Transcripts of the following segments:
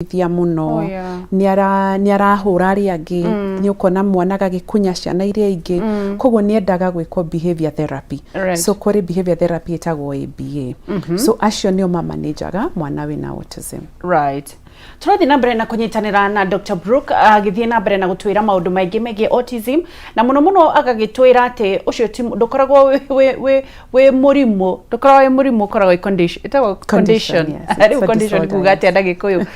Ithia mũno. Oh, yeah. Nĩ arahũra arĩa angĩ, nĩ ũkona mwana agagĩkunya ciana iria ingĩ, koguo nĩ endaga gwĩkwo behavior therapy. So kũrĩ behavior therapy ĩtagwo ABA. So acio nĩo mamanajaga mwana wĩna autism. Right. Tũrathiĩ na mbere na kũnyitanĩra na Dr. Brook agĩthiĩ na mbere na gũtwĩra maũndũ maingĩ megiĩ autism, na mũno mũno agagĩtwĩra atĩ ũcio ti ndũkoragwo wĩ mũrimũ, ndũkoragwo wĩ mũrimũ, ũkoragwo wĩ condition, ĩtagwo condition. Yes, it's Rĩu a condition disorder, kuga yes. atĩa na Gĩkũyũ?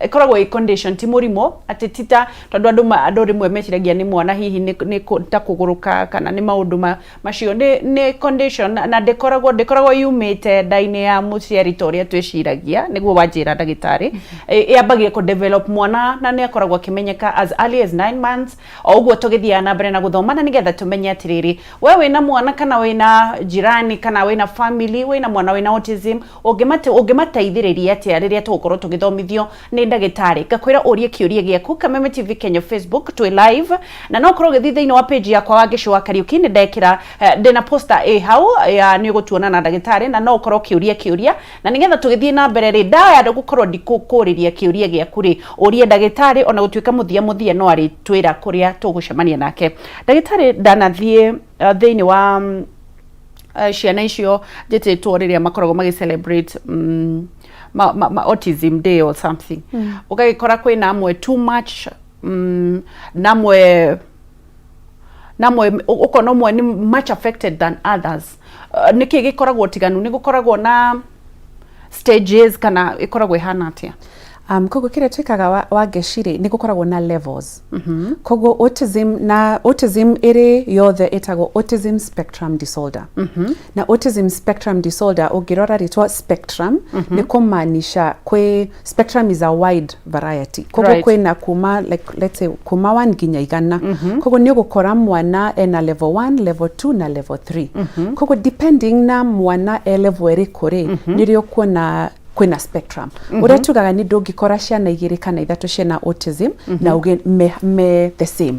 Ĩkoragwo ĩ condition, ti mũrimũ, atĩ ti ta tondũ andũ rĩmwe meciragia nĩ mwana hihi nĩ ta kũgũrũka kana nĩ maũndũ macio. Nĩ condition na ndĩkoragwo yumĩte nda-inĩ ya mũciari ta ũrĩa twĩciragia. Nĩguo wanjĩra, ndagĩtarĩ, ĩambagia kũ develop mwana na nĩ akoragwo akĩmenyeka as early as 9 months. O ũguo tũgĩthiaga na mbere na gũthoma na nĩgetha tũmenye atĩrĩrĩ, we wĩna mwana kana wĩna jirani kana wĩna family wĩna mwana wĩna autism, ũngĩmateithĩrĩria atĩa rĩrĩa tũgũkorwo tũgĩthomithio nĩ ndagĩtarĩ. Ngakwĩra ũrie kĩũria gĩaku Kameme TV Kenya Facebook, twĩ live, na no ũkorwo ũgĩthiĩ thĩinĩ wa page yakwa, Wangeci wa Kariuki, nĩ ndekĩra ndĩna poster ĩ hau ya nĩ ũgũtuona na ndagĩtarĩ, na no ũkorwo ũkĩũria kĩũria, na nĩgetha tũgĩthiĩ na mbere rĩ, ndaya gũkorwo ndikũkũrĩria kĩũria gĩaku rĩ, ũrie ndagĩtarĩ, ona gũtuĩka mũthia mũthia no arĩtwĩra kũrĩa tũgũcemania nake. Ndagĩtarĩ, ndanathiĩ thĩinĩ wa ciana icio njĩtĩtwo rĩrĩa makoragwo magĩ celebrate ma autism day or something, ũgagĩkora kwĩna amwe too much, namwe namwe ũkona ũmwe nĩ much affected than others. Nĩkĩ gĩkoragwo ũtiganu? Nĩ gũkoragwo na stages kana ĩkoragwo ĩhana atĩa? Koguo kĩrĩa twĩkaga wa Ngeci rĩ, nĩ gũkoragwo na levels. Koguo autism, na autism ĩrĩ yothe ĩtagwo autism spectrum disorder. Na autism spectrum disorder, ũngĩrora rĩtwa spectrum, nĩ kũmaanisha kwĩ spectrum is a wide variety. Koguo kwĩna kuma, like, let's say kuma 1 nginya 100. Koguo nĩ ũgũkora mwana ena level 1, level 2 na level 3. Koguo depending na mwana e level ĩrĩkũ rĩ, nĩrĩo ũkuona kwĩna spectrum. Ũrĩa tugaga nĩ ndũngĩkora ciana igĩrĩ kana ithatũ ciana autism na uge me the same.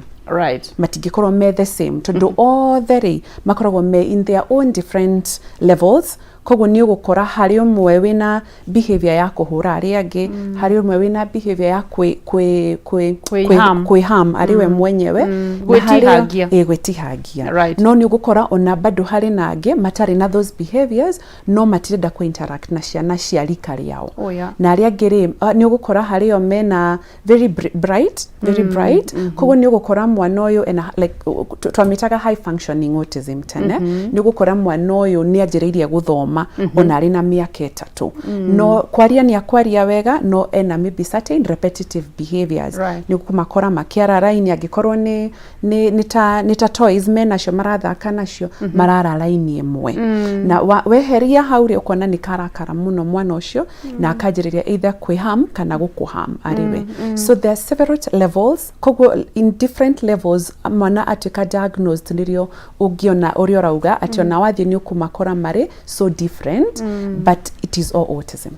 Matingĩkorwo me the same, tondũ othe rĩ makoragwo me in their own different levels. Koguo nĩ ũgũkora harĩ ũmwe wĩna behavior ya kũhũra arĩa angĩ, harĩ ũmwe wĩna behavior ya kwĩ kwĩ kwĩ Kwĩharm. Kwĩharm arĩ we mwenyewe, na Gwĩtihangia. Ĩ, gwĩtihangia. No nĩ ũgũkora ona bado harĩ na angĩ matarĩ na those behaviors, no matirenda kũ interact na ciana cia rika rĩao. Na arĩa angĩ rĩ, nĩ ũgũkora harĩ o mena very bright, very bright. Koguo nĩ ũgũkora mwana ũyũ ena, like, twamĩtaga high functioning autism tene. Nĩ ũgũkora mwana ũyũ nĩ anjĩrĩirie gũthoma ona arĩ na mĩaka 3, no kwaria nĩ akwaria wega, no ena maybe certain repetitive behaviors. Nĩ ũkũmakora makĩara raini, angĩkorwo nĩ ta toys menacio marathaka nacio, marara raini ĩmwe, na weheria hau rĩ, ũkona nĩ karakara mũno mwana ũcio na akanjĩrĩria either kwĩharm kana gũkũharm arĩ we. So there are several levels. Koguo in different levels mwana atuĩka diagnosed, nĩrĩo ũngĩona ũrĩa ũrauga atĩ ona wathiĩ nĩ ũkũmakora marĩ so different, but it is all autism.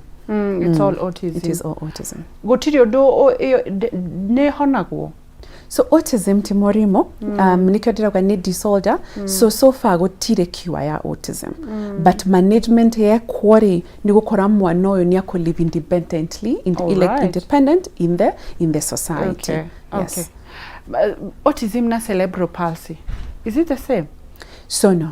It's all autism. It is all autism. Gũtirĩ ũndũ ĩyo nĩ ĩhonagwo? So autism ti mũrimũ, nĩkĩo ndĩrauga nĩ disorder. So far gũtirĩ cure ya autism, but management yekwo rĩ, nĩ gũkora mwana ũyũ nĩ akũ live independently, like independent in the society. Yes. Okay. Autism na cerebral palsy, is it the same? So no,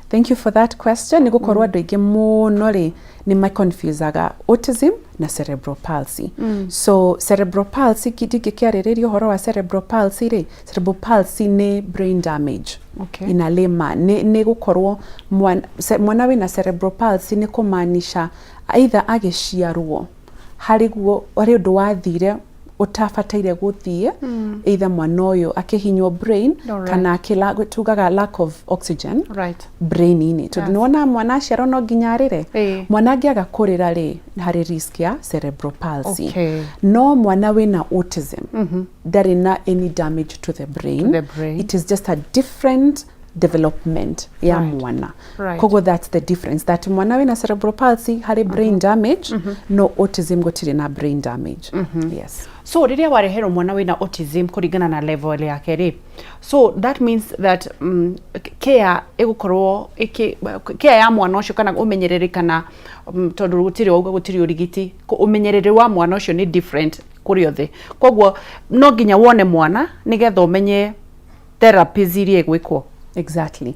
thank you for that question. Nĩ gũkorwo andũ aingĩ mũno rĩ nĩ maconfusaga autism na cerebral palsy. So cerebral palsy, ndingĩkĩarĩrĩria ũhoro wa cerebral palsy rĩ, cerebral palsy nĩ brain damage. In a layman, nĩ gũkorwo mwana wĩna cerebral palsy nĩ kũmaanisha either agĩciarwo harĩ guo harĩ ũndũ wathire ũtabataire gũthiĩ, either mwana ũyũ akĩhinywo brain kana akĩla, tugaga lack of oxygen brain-inĩ, tondũ nĩwona mwana aciarwo no nginya arĩre. Mwana angĩaga kũrĩra rĩ, harĩ risk ya cerebral palsy. No mwana wĩna autism ndarĩ na any damage to the brain. To the brain. It is just a different Development ya mwana. Koguo that's the difference, that mwana wina cerebral palsy harĩ brain damage, no autism gũtirĩ na brain damage. Yes. So rĩrĩa wareherwo mwana wĩna autism, kũringana na level yake rĩ, so that means that care ĩgũkorwo care ya mwana ũcio kana ũmenyereri kana tondũ gũtirĩ wauga gũtirĩ ũrigiti, ũmenyereri wa mwana ũcio nĩ different kũrĩ othe. Koguo no nginya wone mwana nĩgetha ũmenye therapies iria igwĩkwo. Exactly.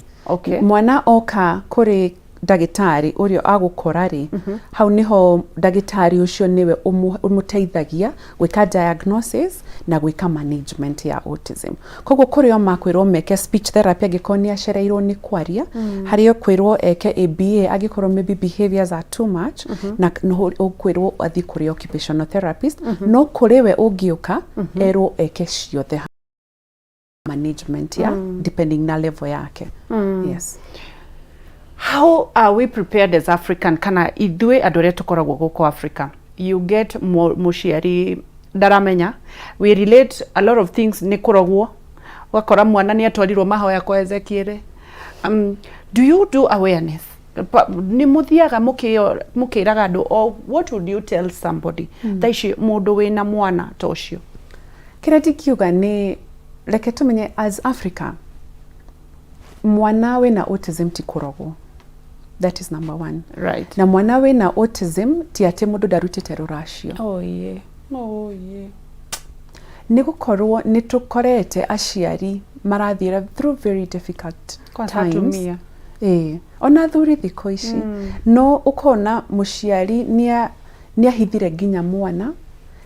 Mwana oka kũrĩ ndagĩtarĩ ũrĩa agũkora rĩ, hau nĩho ndagĩtarĩ ũcio nĩwe ũmũteithagia gwĩka diagnosis na gwĩka management ya autism. Koguo kũrĩ o makwĩrwo meke speech therapy angĩkorwo nĩ acereirwo nĩ kwaria, harĩ o kwĩrwo eke ABA angĩkorwo maybe behaviors are too much, na ũkwĩrwo athiĩ kũrĩ occupational therapist. No kũrĩ we ũngĩũka erwo eke ciothe management ya depending na level yake. Yes. How are we prepared as African, kana ithuĩ andũ arĩa tũkoragwo gũkũ Africa? You get mũciari ndaramenya, we relate a lot of things nĩ kũrogwo, ũgakora mwana nĩ atwarirwo mahoya kwa Ezekiel. Do you do awareness? Nĩ mũthiaga mũkĩraga andũ, or what would you tell somebody thaa ici, mũndũ wĩna mwana ta ũcio? Kĩrĩa ndingiuga nĩ reke tũmenye as Africa, mwana wĩna autism ti kũrogwo. That is number one. Na mwana wĩna autism ti atĩ mũndũ ndarutĩte rũracio. Oh yeah. Nĩ gũkorwo nĩ tũkorete aciari marathiĩra through very difficult Kwanza times. Atumia. Ĩĩ, ona athuri thikũ ici. No ũkona mũciari nĩ ahithire nginya mwana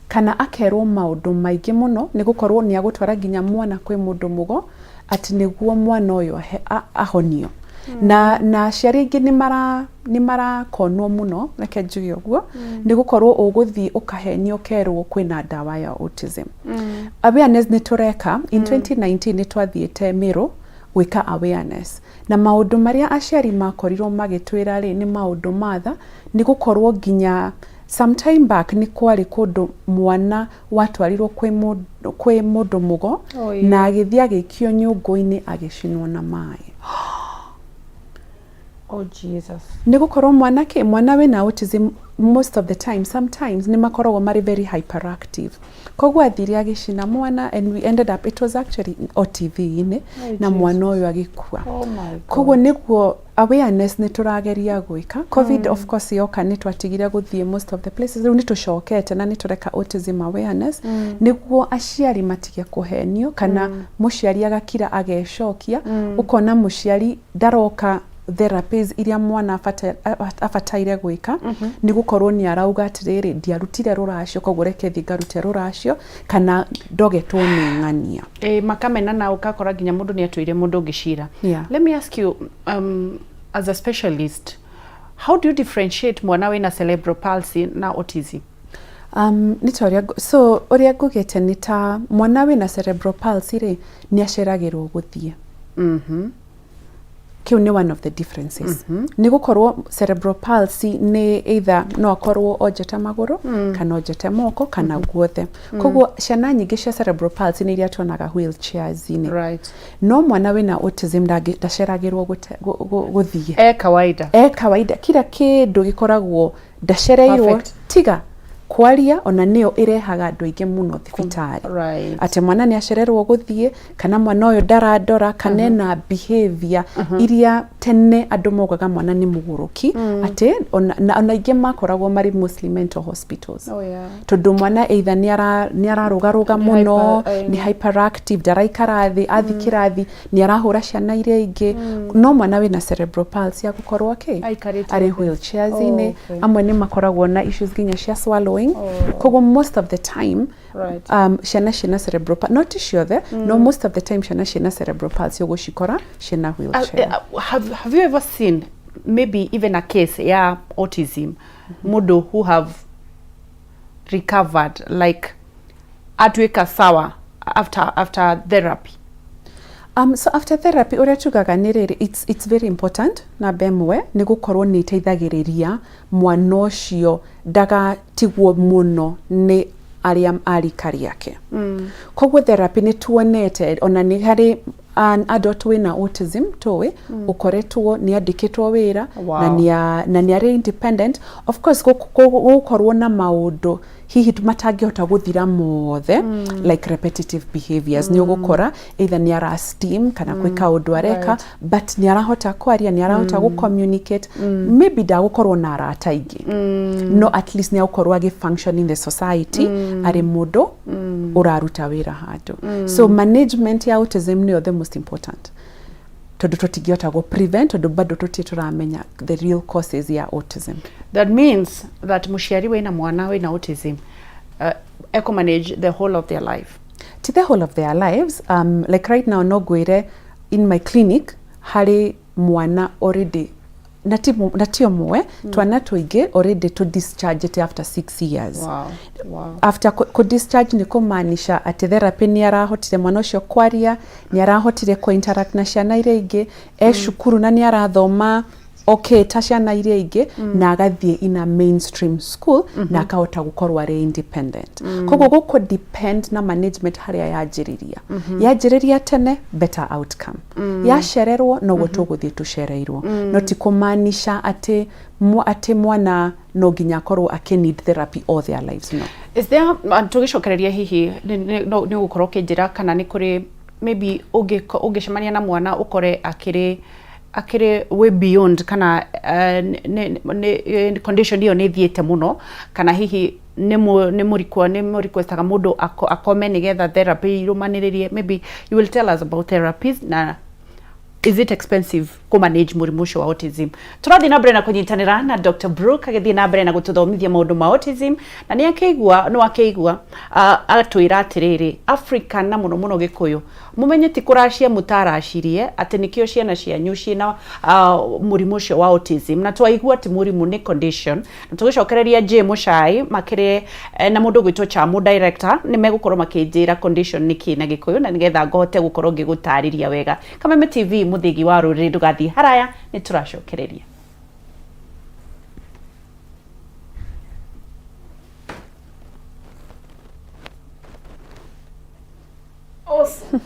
kana akerwo maũndũ maingĩ mũno, nĩ gũkorwo nĩ agũtwara nginya mwana kwĩ mũndũ mũgo atĩ nĩguo mwana ũyũ ahonio. Na aciari aingĩ nĩ marakonwo mũno, reke njuge ũguo, nĩ gũkorwo ũgũthiĩ ũkahenio ũkerwo kwĩna ndawa ya autism. Awareness nĩ tũreka. In 2019 nĩ twathiĩte Meru gwĩka awareness, na maũndũ marĩa aciari makorirwo magĩtwĩra rĩ, nĩ maũndũ matha nĩ gũkorwo nginya sometime back nĩ kwarĩ kũndũ mwana watwarirwo kwĩ mũndũ mũgo na agĩthiĩ agĩikio nyũngũ-inĩ agĩcinwo na maĩ. Oh Jesus. Nĩ gũkorwo mwana wĩna autism most of the time, sometimes nĩ makoragwo marĩ very hyperactive. Koguo athire agĩcina mwana and we ended up, it was actually o TV-inĩ, Oh, na mwana ũyũ agĩkua. Oh my God. Koguo nĩguo awareness nĩ tũrageria gwĩka. COVID of course yoka, nĩ twatigire gũthiĩ most of the places. Rĩu nĩ tũcokete na nĩ tũreka autism awareness nĩguo aciari matige kũhenio, kana mũciari agakira agecokia, ũkona mũciari ndaroka therapies iria mwana abataire gwĩka, nĩ gũkorwo nĩ arauga atĩrĩrĩ, ndiarutire rũracio, koguo reke thiĩ ngarute rũracio kana ndogetwo nĩ ng'ania. Ĩ, makamenana, ũgakora nginya mũndũ nĩ atwĩire mũndũ ũngĩ cira. Let me ask you, as a specialist, how do you differentiate mwana wĩna cerebral palsy na autism? Nĩ ta ũrĩa so ũrĩa ngugĩte, nĩ ta mwana wĩna cerebral palsy rĩ, nĩ aceragĩrwo gũthiĩ. Kĩu nĩ one of the differences, nĩ gũkorwo cerebral palsy nĩ either no akorwo onjete magũrũ kana onjete moko kana guothe. Koguo ciana nyingĩ cia cerebral palsy nĩ iria tuonaga wheelchairs-inĩ. No mwana wĩna autism ndaceragĩrwo gũthiĩ. E kawaida. E kawaida, kila kĩndũ gĩkoragwo ndacereirwo. Tiga kwaria, ona nĩyo ĩrehaga andũ aingĩ mũno thibitarĩ, atĩ mwana nĩ acererwo gũthiĩ, kana mwana ũyũ ndarandora, kana ena behavior iria tene andũ maugaga mwana nĩ mũgũrũki, atĩ ona aingĩ makoragwo marĩ mostly mental hospitals, tondũ mwana either nĩ ararũgarũga Nĩ mũno, hyper, nĩ hyperactive, ndaraikara thĩ, athiĩ kĩrathi nĩ arahũra ciana iria ingĩ. No mwana wĩna cerebral palsy agũkorwo akĩ Aikarĩte arĩ thĩ. wheelchairs-inĩ. Amwe nĩ makoragwo na issues nginya cia swallowing. Koguo most of the time ciana ciĩna cerebral palsy, no ti ciothe, no most of the time ciana ciĩna cerebral palsy ũgũcikora ciĩna wheelchair. Have you ever seen maybe even a case ya autism, mũndũ who have recovered, like atuĩka sawa after therapy? So after therapy, ũrĩa tugaga nĩ rĩrĩ, it's very important. Namba ĩmwe nĩ gũkorwo nĩ ĩteithagĩrĩria mwana ũcio ndagatigwo mũno nĩ arĩa a rika rĩake. Koguo therapy nĩ tuonete ona nĩ harĩ An adult wĩna autism tũĩ ũkoretwo nĩ andĩkĩtwo wĩra na nĩ arĩ independent. Of course gũgũkorwo na maũndũ hihi matangĩhota gũthira mothe, like repetitive behaviors. Nĩ ũgũkora either nĩ ara steam kana kwĩ kaũndũ areka, but nĩ arahota kwaria, nĩ arahota gũ communicate. Maybe ndagũkorwo na arata aingĩ, no at least nĩ agũkorwo agĩ function in the society arĩ mũndũ ũraruta wĩra handũ. So management ya autism nĩyo the most important, tondũ tũtingĩhota gũ prevent, tondũ bado tũtirĩ tũramenya the real causes ya autism. That means that mũciari wĩna mwana wĩna autism eco manage the whole of their life? To the whole of their lives. Like right now, no ngwĩre in my clinic harĩ mwana already, na ti ũmwe, twana tũingĩ already to discharge after 6 years. After ku discharge nĩ kũmaanisha atĩ therapy nĩ arahotire mwana ũcio kwaria, nĩ arahotire kũ interact na ciana iria ingĩ e cukuru, na nĩ arathoma okay ta ciana iria ingĩ, na agathiĩ in a mainstream school, na akahota gũkorwo arĩ independent. Koguo gũkũ depend na management harĩa yanjĩrĩria. Yanjĩrĩria tene, better outcome. Yacererwo, noguo tũgũthiĩ tũcereirwo. No ti kũmaanisha atĩ atĩ mwana no nginya akorwo akĩ need therapy all their lives, no. Is there tũgĩcokereria, hihi nĩ ũgũkorwo ũkĩnjĩra kana nĩ kũrĩ maybe ũngĩcemania na mwana ũkore akĩrĩ way beyond, kana nĩ condition ĩyo nĩ ĩthiĩte mũno, kana hihi nĩ mũ requestaga mũndũ akome nĩgetha therapy irũmanĩrĩrie? Maybe you will tell us about therapies na is it expensive kũ manage mũrimũ ũcio wa autism. Tũrathiĩ na mbere na kũnyitanĩra na Dr. Brooke agĩthiĩ na mbere na gũtũthomithia maũndũ ma autism, na nĩ akĩigua, nĩ wakĩigua atwĩra atĩrĩrĩ, Africa na mũno mũno Gĩkũyũ, mũmenye ti kũracia mũtaracirie atĩ nĩkĩo ciana cianyu ciĩna mũrimũ ũcio wa autism. Na twaigua ti mũrimũ, nĩ condition. Na tũgĩcokereria J Mũcai makĩrĩ na mũndũ ũgwĩtwo Chamu director nĩ megũkorwo makĩnjĩra condition nĩ kĩ na Gĩkũyũ, na nĩgetha ngohote gũkorwo ngĩgũtarĩria wega. Kameme TV, mũthĩgi wa rũrĩrĩ, ndũgathiĩ haraya, nĩ tũracokereria. Awesome.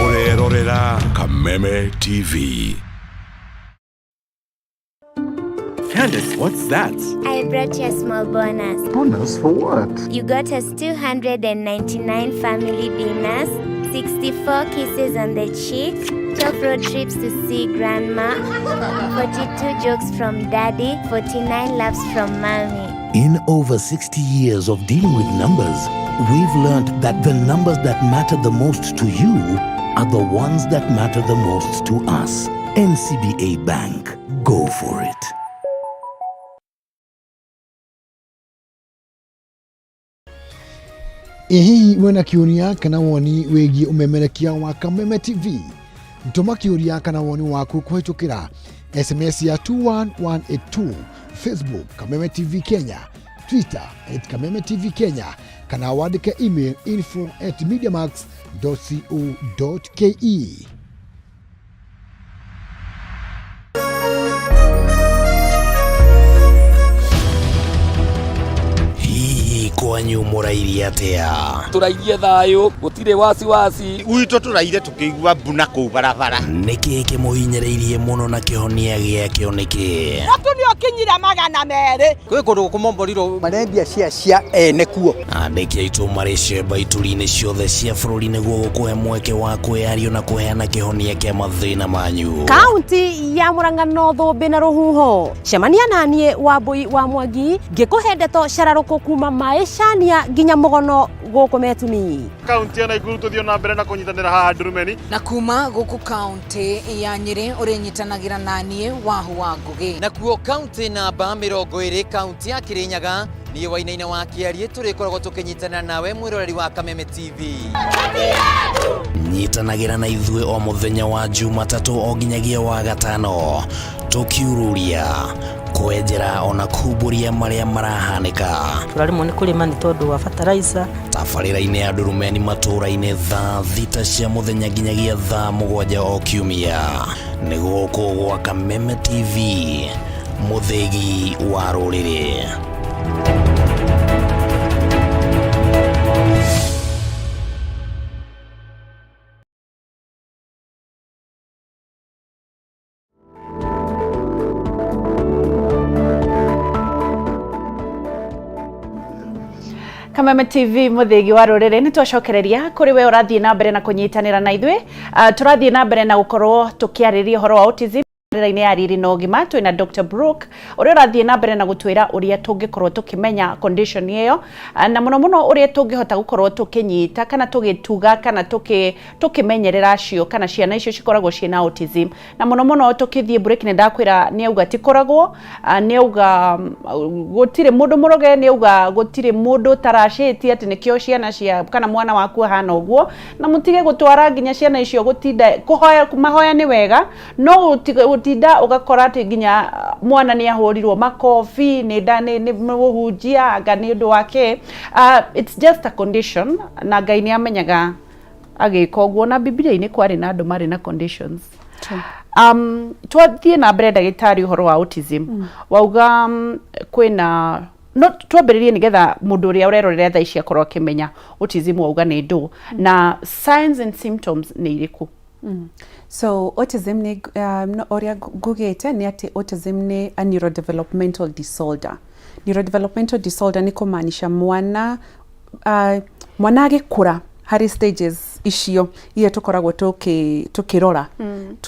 Ũrerorera Kameme TV. Candice, what's that? I brought you a small bonus. Bonus for what? You got us 299 family dinners, 64 kisses on the cheek, 12 road trips to see grandma, 42 jokes from daddy, 49 laughs from mommy. In over 60 years of dealing with numbers, we've learned that the numbers that matter the most to you are the ones that matter the most to us. NCBA Bank. Go for it. Ĩ hihi wĩna kĩũria kana woni wĩgiĩ ũmemerekia wa Kameme TV? Tũma kĩũria kana woni waku kũhĩtũkĩra SMS ya 21182, Facebook Kameme TV Kenya, Twitter @KamemeTV Kenya, kana wandĩke email info@mediamax.co.ke. Hihi kwanyu mũrairie atĩa? Tũrairie thayũ, gũtirĩ wasiwasi. Gwitũ tũraire tũkĩigua mbuna kũu barabara. Nĩkĩ kĩmũhinyĩrĩirie mũno na kĩhonia gĩakĩo nĩkĩ? Mũtu nĩ ũkinyire 200. Kwĩ kũndũ kũmomborirwo. Marendia cia cia ene kuo. Andĩki aitũ marĩ cemba ituri-inĩ ciothe cia bũrũri nĩguo gũkũhe mweke wa kwĩyario na kũheana kĩhonia kĩa mathĩna manyu. Kaunti ya Murang'a no thũmbĩ na rũhuho. Cemania naniĩ Wambui wa Mwangi ngĩkũhe ndeto cararũkũ kuma maĩ cania nginya mũgono gũkũ Metumi. Kaunti ya Naikuru tũthiĩ na mbere na kũnyitanĩra haha Ndurumeni. Na kuma gũkũ kaunti ya Nyĩrĩ ũrĩnyitanagĩra naniĩ Wahu wa Ngũgĩ. Nakuo kaunti namba 20, kaunti ya Kirinyaga, niĩ Wainaina wa Kĩariĩ tũrĩkoragwo tũkĩnyitanĩra nawe mwĩroreri wa Kameme TV. Nyitanagĩra na ithuĩ o mũthenya wa Jumatatũ o nginyagia wa gatano, tũkiururia, kwenjera ona kumbũria marĩa marahanĩka. Tũraremwo nĩ kũrĩma nĩ tondũ wa fertilizer. Tabarĩra-inĩ ya Ndurumeni matũũra-inĩ thaa 6 cia mũthenya nginyagia thaa 7 o kiumia, nĩ gũkũ gwa Kameme TV, mũthĩgi wa rũrĩrĩ. Kameme TV muthigi wa ruriri ni twacokereria kuri we urathie na mbere na kunyitanira na ithuĩ. Turathie na mbere na gukorwo tukiarĩria ũhoro wa autism rĩra-inĩ ya riri na ũgima. Twĩna Dr. Brooke ũrĩa ũrathiĩ na mbere na gũtwĩra ũrĩa tũngĩkorwo tũkĩmenya condition ĩyo, na mũno mũno ũrĩa tũngĩhota gũkorwo tũkĩnyita kana tũgĩtuga kana tũkĩmenyerera acio kana ciana icio cikoragwo ciĩna autism. Na mũno mũno tũkĩthiĩ break nĩ ndakwĩra nĩ auga tikoragwo, nĩ auga gũtirĩ mũndũ mũroge, nĩ auga gũtirĩ mũndũ ũtaracĩtie atĩ nĩkĩo ciana cia kana mwana waku ahana ũguo, na mũtige gũtwara nginya ciana icio gũtinda kũhoya. Mahoya nĩ wega, no gũtinda ũgakora atĩ nginya mwana nĩ ahũrirwo makobi nĩ nda nĩ mũhunjia anga nĩ ũndũ wake. It's just a condition, na Ngai nĩ amenyaga agĩka ũguo, na Bibilia-inĩ kwarĩ na andũ marĩ na conditions. Twathiĩ na mbere, ndagĩtarĩ, ũhoro wa autism, wauga kwĩna no twambĩrĩrie nĩgetha mũndũ ũrĩa ũrerorera thaa ici akorwo akĩmenya autism wauga nĩ ndũ, na signs and symptoms nĩ irĩkũ? So autism nĩ no, ũrĩa ngugĩte nĩ atĩ autism nĩ a neurodevelopmental disorder. Neurodevelopmental disorder nĩ kũmaanisha mwana agĩkũra harĩ stages icio iria tũkoragwo tũkĩrora.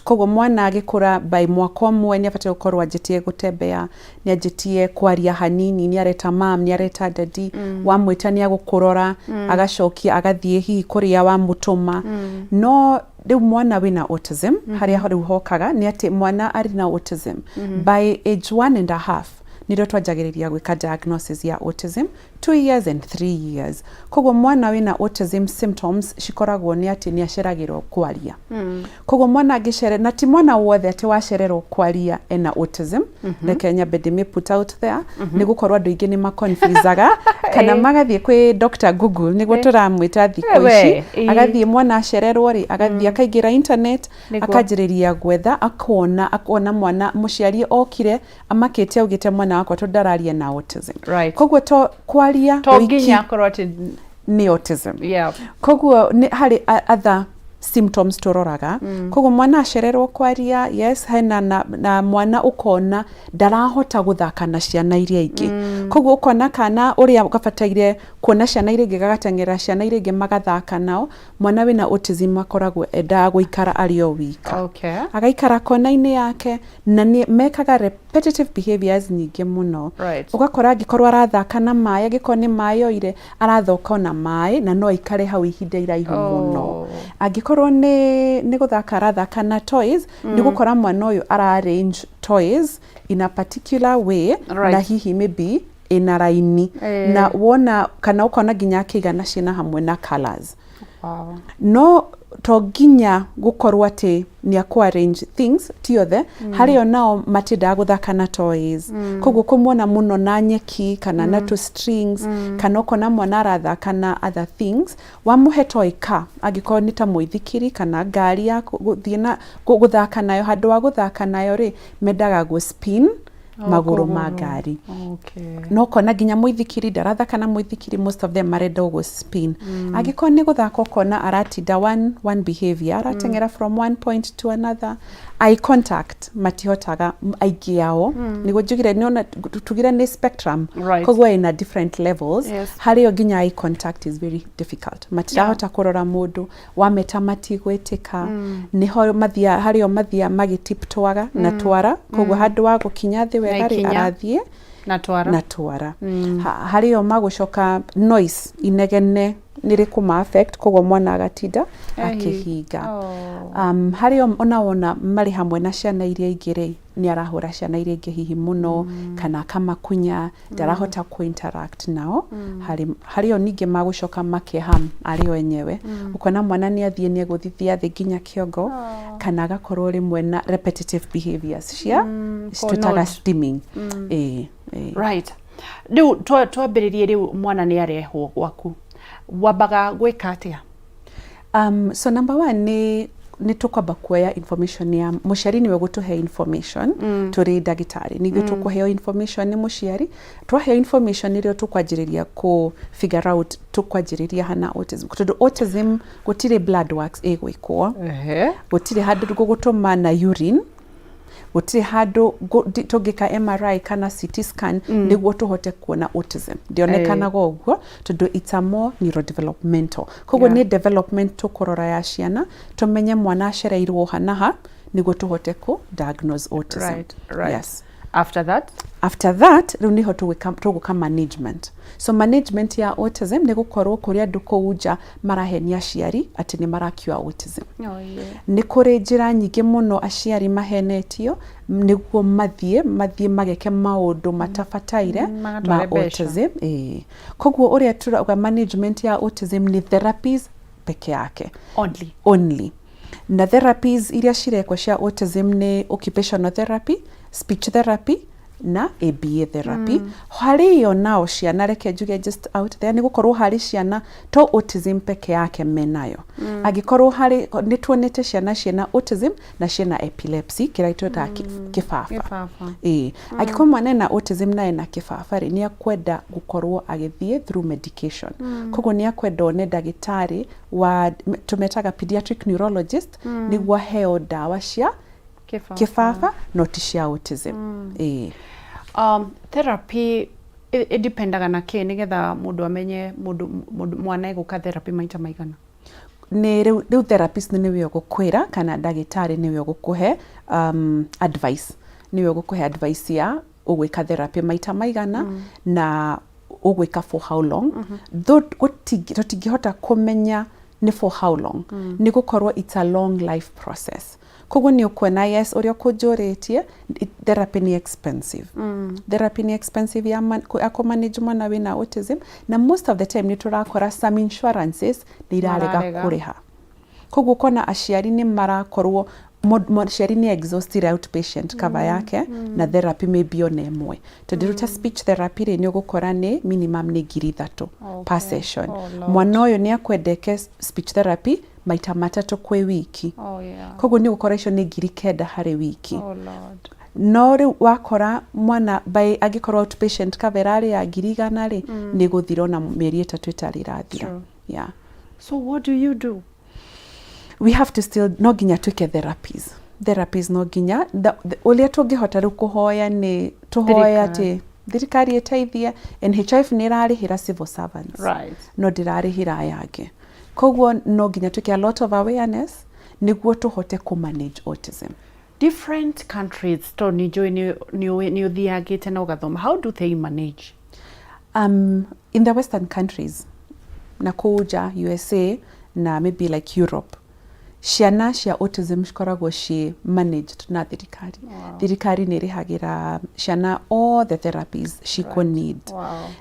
Koguo mwana agĩkũra, by mwaka ũmwe nĩ abatiĩ gũkorwo anjĩtie gũtembea, nĩ anjĩtie kwaria hanini, nĩ areta mam, nĩ areta daddy, wamwĩta nĩ agũkũrora, agacokia, agathiĩ hihi kũrĩa wamũtũma. No rĩu mwana wĩna autism, harĩa rĩu hokaga nĩ atĩ mwana arĩ na autism by age 1.5 nĩrĩo twanjagĩrĩria gwĩka diagnosis ya autism, 2 years and 3 years. Koguo mwana wĩna autism, symptoms cikoragwo nĩ atĩ nĩ aceragĩrwo kwaria. Koguo mwana angĩcere, na ti mwana wothe atĩ wacererwo kwaria ena autism, reke nyambe ndĩmĩ put out there, nĩ gũkorwo andũ aingĩ nĩ maconfusaga kana magathiĩ kwĩ Dr. Google, nĩguo tũramwĩta thikũ ici. Agathiĩ, mwana acererwo rĩ, agathiĩ akaingĩra internet, akanjĩrĩria gwetha, akona mwana mũciari okire amakĩte augĩte mwana wakwa tondũ ndararia na autism. Koguo to kwaria to wiki nginya akorwo atĩ nĩ autism. Koguo nĩ harĩ other symptoms tũroraga. Koguo mwana acererwo kwaria, yes, hena na mwana ũkona ndarahota gũthaka na ciana iria ingĩ. Koguo ũkona kana ũrĩa gabataire kuona ciana iria ingĩ, gagateng'era ciana iria ingĩ magathaka nao, mwana wĩna autism akoragwo endaga gũikara arĩ o wika, agaikara kona-inĩ yake, na nĩ mekaga repetitive behaviors nyingĩ mũno. Ũgakora angĩkorwo arathaka na maĩ, angĩkorwo nĩ maĩ oire, arathoka na maĩ na no aikare hau ihinda iraihu mũno. Angĩkorwo nĩ gũthaka arathaka na toys, nĩ gũkora mwana ũyũ ara arrange toys in a particular way, na hihi maybe ĩna raini, na wona kana ũkona nginya akĩigana ciĩna hamwe na colours. No to nginya gũkorwo atĩ nĩ akũ arrange things ti othe. Harĩ o nao matiendaga gũthaka na toys. Koguo kũmuona mũno na nyeki kana na tũ strings, kana ũkona mwana arathaka na other things, wamũhe toy car, angĩkorwo nĩ ta mũithikiri kana ngari ya gũthiĩ na gũthaka nayo, handũ wa gũthaka nayo rĩ, mendaga gũ spin magũrũ ma kũgũrũ. ngari. No ũkona nginya mũithikiri ndarathaka na mũithikiri, most of them marenda ũguo spin. Angĩkorwo nĩ gũthaka, ũkona aratinda one behavior, arateng'era from one point to another. Eye contact matihotaga aingĩ ao. Nĩguo njugire nĩona tugire nĩ spectrum. Koguo ina different levels. Harĩ o nginya eye contact is very difficult, matirahota kũrora mũndũ, wameta matigwĩtĩka. Nĩho mathia harĩ o mathia magĩtiptwaga na twara, koguo handũ wa gũkinya thĩ wega rĩ, ikinya. Arathiĩ na twara. Na twara. Harĩ o magũcoka noise, inegene nĩ rĩkũma affect, koguo mwana agatinda akĩhinga. Harĩ o ona wona marĩ hamwe na ciana iria ingĩ rĩ, nĩ arahũra ciana iria ingĩ hihi mũno, kana akamakunya, ndarahota kũ interact nao. Harĩ o ningĩ magũcoka makeham arĩ o enyewe. Ũkona mwana nĩ athiĩ nĩ egũthithia thĩ nginya kĩongo, kana agakorwo rĩmwe na repetitive behaviors cia twĩtaga kũnod. Stimming. Ĩĩ, ĩĩ. Right, rĩu twambĩrĩrie rĩu, mwana nĩ arehwo gwaku, wambaga gwĩka atĩa? So number one nĩ Nĩ tũkwamba kuoya information ya mũciari, nĩwe gũtũhe information. Tũrĩ ndagĩtarĩ nĩ ithuĩ tũkũheo information nĩ mũciari. Twaheo information nĩrĩo tũkwanjĩrĩria kũ figure out tũkwanjĩrĩria hana autism, tondũ autism gũtirĩ blood works ĩgwĩkwo, gũtirĩ handũ gũgũtũma na urine, gũtirĩ handũ tũngĩka MRI kana CT scan nĩguo tũhote kuona autism. Ndĩonekanaga ũguo tondũ it's a more neurodevelopmental, koguo nĩ development tũkũrora ya ciana, tũmenye mwana acereirwo ha na ha nĩguo tũhote kũ diagnose autism. Yes. After that? After that rĩu nĩho tũgũka management. So management ya autism nĩ gũkorwo kũrĩ andũ kũu nja marahenia aciari atĩ nĩ marakiua autism. Nĩ kũrĩ njĩra nyingĩ mũno aciari mahenetio nĩguo mathiĩ mageke maũndũ matabataire ma magatware mbeca. Autism, ĩĩ. Koguo ũrĩa turauga, management ya autism nĩ therapies peke yake. Only. Only. Na therapies iria cirekwo cia autism nĩ occupational therapy, speech therapy na ABA therapy. Harĩ iyo nao ciana, reke njuge just out there, nĩ gũkorwo harĩ ciana to autism peke yake menayo. Angĩkorwo harĩ, nĩ tuonete ciana ciĩna autism na ciĩna epilepsy, kĩrĩa twĩtaga kĩbaba. Kĩbaba. Ĩĩ, angĩkorwo mwana ena autism na ena kĩbaba rĩ, nĩ akwenda gũkorwo agĩthiĩ through medication. Koguo nĩ akwenda one ndagĩtarĩ wa tũmetaga pediatric neurologist nĩguo aheo ndawa cia kĩbaba, kĩbaba, no ti cia autism. Ĩĩ. Therapy ĩdependaga na kĩ nĩgetha mũndũ amenye mũndũ mwana egũka therapy maita maigana? Nĩ rĩu therapist nĩwe ũgũkwĩra kana ndagĩtarĩ nĩwe ũgũkũhe advice, nĩwe ũgũkũhe advice ya ũgwĩka therapy maita maigana na ũgwĩka for how long. Though tũtingĩhota kũmenya nĩ for how long, nĩ gũkorwo it's a long life process. Koguo nĩ ũkuona, yes, ũrĩa ũkũnjũrĩtie, therapy nĩ expensive. Therapy nĩ expensive ya ya kũmanage mwana wĩna autism, na most of the time nĩ tũrakora some insurances nĩ irarega Mararega. kũrĩha. Koguo ũkona aciari nĩ marakorwo mũciari nĩ exhausted outpatient cover yake na therapy maybe ona ĩmwe, tondũ rĩu ta speech therapy rĩ, nĩ ũgũkora nĩ minimum nĩ 3000 per session. Oh, Lord. Mwana ũyũ nĩ akwendeke speech therapy maita matatũ kwĩ wiki. Koguo nĩ ũgũkora icio nĩ 9000 harĩ wiki. Oh Lord. No rĩu wakora mwana by angĩkorwo outpatient cover ĩrarĩ ya 100,000 rĩ, nĩ gũthira ona mĩeri 3 ĩtarĩ ĩrathira. Yeah. So what do you do? We have to still, no nginya twĩke therapies, no nginya ũrĩa tũngĩhota rĩu kũhoya nĩ tũhoya Thirikari. atĩ thirikari ĩteithie. NHIF nĩ ĩrarĩhĩra civil servants, no ndĩrarĩhĩra aya angĩ. Koguo no nginya twĩke a lot of awareness nĩguo tũhote kũ manage autism. Different countries, to nĩ njũĩ nĩ ũthiangĩte na ũgathoma, how do they manage? In the western countries na kũu nja, USA na maybe like Europe, ciana cia autism cikoragwo ciĩ managed na thirikari. Thirikari nĩ ĩrĩhagĩra ciana all the therapies cikũ need.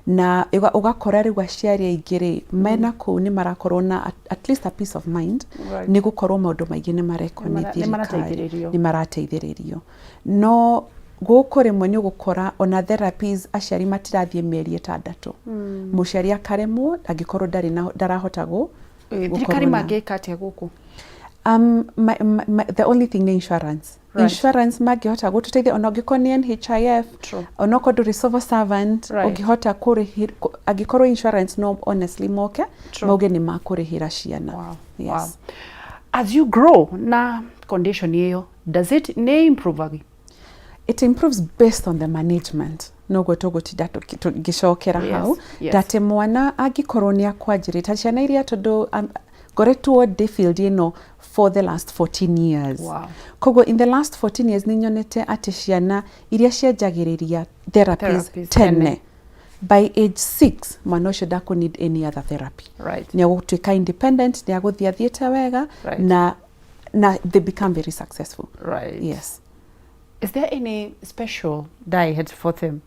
Na ũgakora rĩu aciari aingĩ rĩ mena kũu nĩ marakorwo na at least a peace of mind, nĩ gũkorwo maũndũ maingĩ nĩ marekwo nĩ Nĩ thirikari. Marateithĩrĩrio. Nĩ marateithĩrĩrio, no gũkũ rĩmwe nĩ ũgũkora ona therapies aciari matirathiĩ mĩeri 6, mũciari akaremwo angĩkorwo ndarĩ na ndarahota Thirikari gũkorwo mangĩka atĩa gũkũ? The only thing nĩ insurance. Insurance mangĩhota gũtũteithia, ona ũngĩkorwo nĩ NHIF, onokorwo ndũrĩ civil servant, ũngĩhota kũrĩhĩra, angĩkorwo insurance no honestly moke mauge nĩ makũrĩhĩra ciana. Yes. Wow. As you grow na condition ĩyo, does it nĩ improve? It improves based on the management, noguo tũgũtinda tũgĩcokera hau, ndatĩ mwana angĩkorwo nĩ akwanjĩrĩria ta ciana iria, tondũ ngoretwo ndĩ field ĩno for the last 14 years. Koguo in the last 14 years nĩ nyonete atĩ ciana iria cianjagĩrĩria therapies Therapies tene, tene. by age 6 mwana ũcio ndakũ need any other therapy. Nĩ agũtuĩka independent, nĩ agũthiĩ athiĩte wega, na they become very successful. Yes. Is there any special diet for them?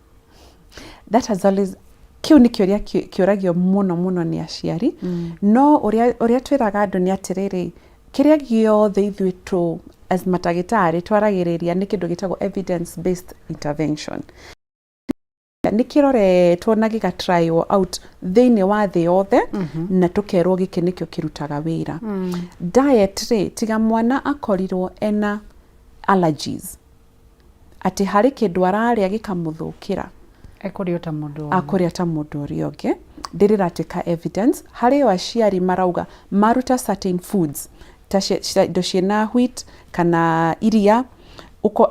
That has always, kĩu nĩ kĩũria kĩũragio mũno mũno nĩ aciari. No ũrĩa twĩraga andũ nĩ atĩrĩrĩ, kĩrĩa gĩothe ithuĩ tũ as matagĩtarĩ twaragĩrĩria nĩ kĩndũ gĩtagwo evidence based intervention. Nĩ kĩroretwo na gĩga trywo out thĩinĩ wa thĩ yothe na tũkerwo gĩkĩ nĩkĩo kĩrutaga wĩra. Diet rĩ, tiga mwana akorirwo ena allergies, atĩ harĩ kĩndũ ararĩa gĩkamũthũkĩra, ekũrĩa ta mũndũ wothe. Akũrĩa ta mũndũ ũrĩa ũngĩ. Ndĩrĩ ĩratuĩka evidence. Harĩ o aciari marauga maruta certain foods ta indo ciĩna wheat kana iria,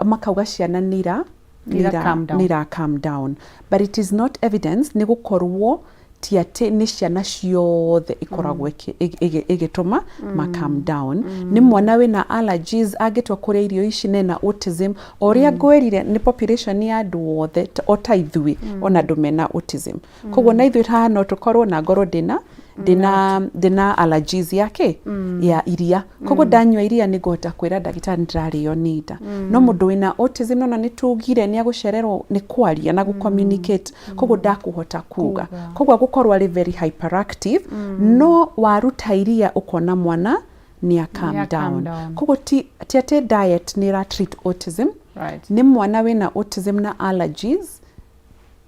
makauga ciana nĩ ira nĩ ira calm down. Nĩ ira calm down, but it is not evidence, nĩ gũkorwo ti atĩ nĩ ciana ciothe ikoragwo ĩgĩtũma ma calm down. Nĩ mwana wĩna allergies angĩtua kũrĩa irio ici nena autism. O ũrĩa ngwĩrire, nĩ population ya andũ othe, o ta ithuĩ, ona andũ mena autism. Koguo na ithuĩ haha no tũkorwo na ngorwo ndĩna allergies ya kĩ ya iria, koguo ndanyua iria nĩ ngũhota kwĩra ndagĩtarĩ ndĩrarĩo nĩ nda. No mũndũ wĩna autism, nona nĩ tugire nĩ agũcererwo nĩ kwaria na gũ-communicate, koguo ndakũhota kuga, koguo agũkorwo arĩ very hyperactive. No waruta iria, ũkona mwana nĩ a calm Nĩ a calm down. down. Koguo ti atĩ diet nĩ ĩra treat autism. Nĩ mwana wĩna autism na allergies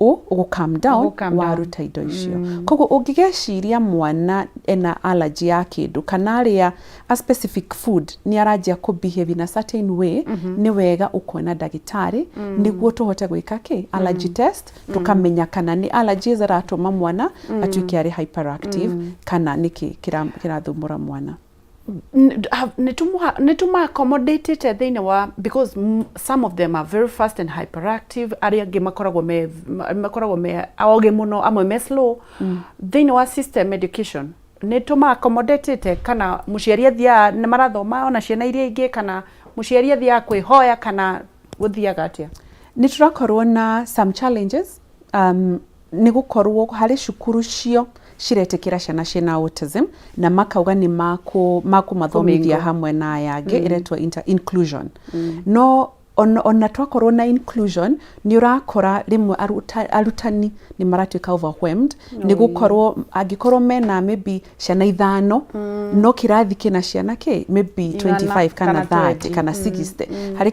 ũgũ calm down Ũgũ calm down. Waruta indo icio. Koguo ũngĩgeciria mwana ena allergy ya kĩndũ kana arĩa a specific food nĩ aranjia kũ behave in a certain way, nĩ wega ũkona ndagĩtarĩ nĩguo tũhote gwĩka kĩ allergy test, tũkamenya kana nĩ allergies aratũma mwana atuĩke arĩ hyperactive kana nĩkĩ kĩrathũmbũra mwana. Nĩ tũma accommodatĩte thĩinĩ wa, because some of them are very fast and hyperactive, arĩa angĩ makoragwo me ogĩ mũno, amwe me slow. Thĩinĩ wa system education nĩ tũma accommodatĩte, kana mũciari athiaga nĩ marathoma ona ciana iria ingĩ, kana mũciari athiaga kwĩhoya, kana gũthiaga atĩa? Nĩ tũrakorwo na some challenges, nĩ gũkorwo harĩ cukuru cio ciretĩkĩra ciana ciĩna autism na makauga nĩ makũmathomithia Kũmingle. Hamwe na aya angĩ, ĩretwo inclusion. No ona twakorwo na inclusion, nĩ ũrakora rĩmwe arutani nĩ maratuĩka overwhelmed, nĩ gũkorwo angĩkorwo mena maybe ciana ithano, no kĩrathi kĩna ciana kĩ maybe 100 25 kana kana 30 20. kana 60.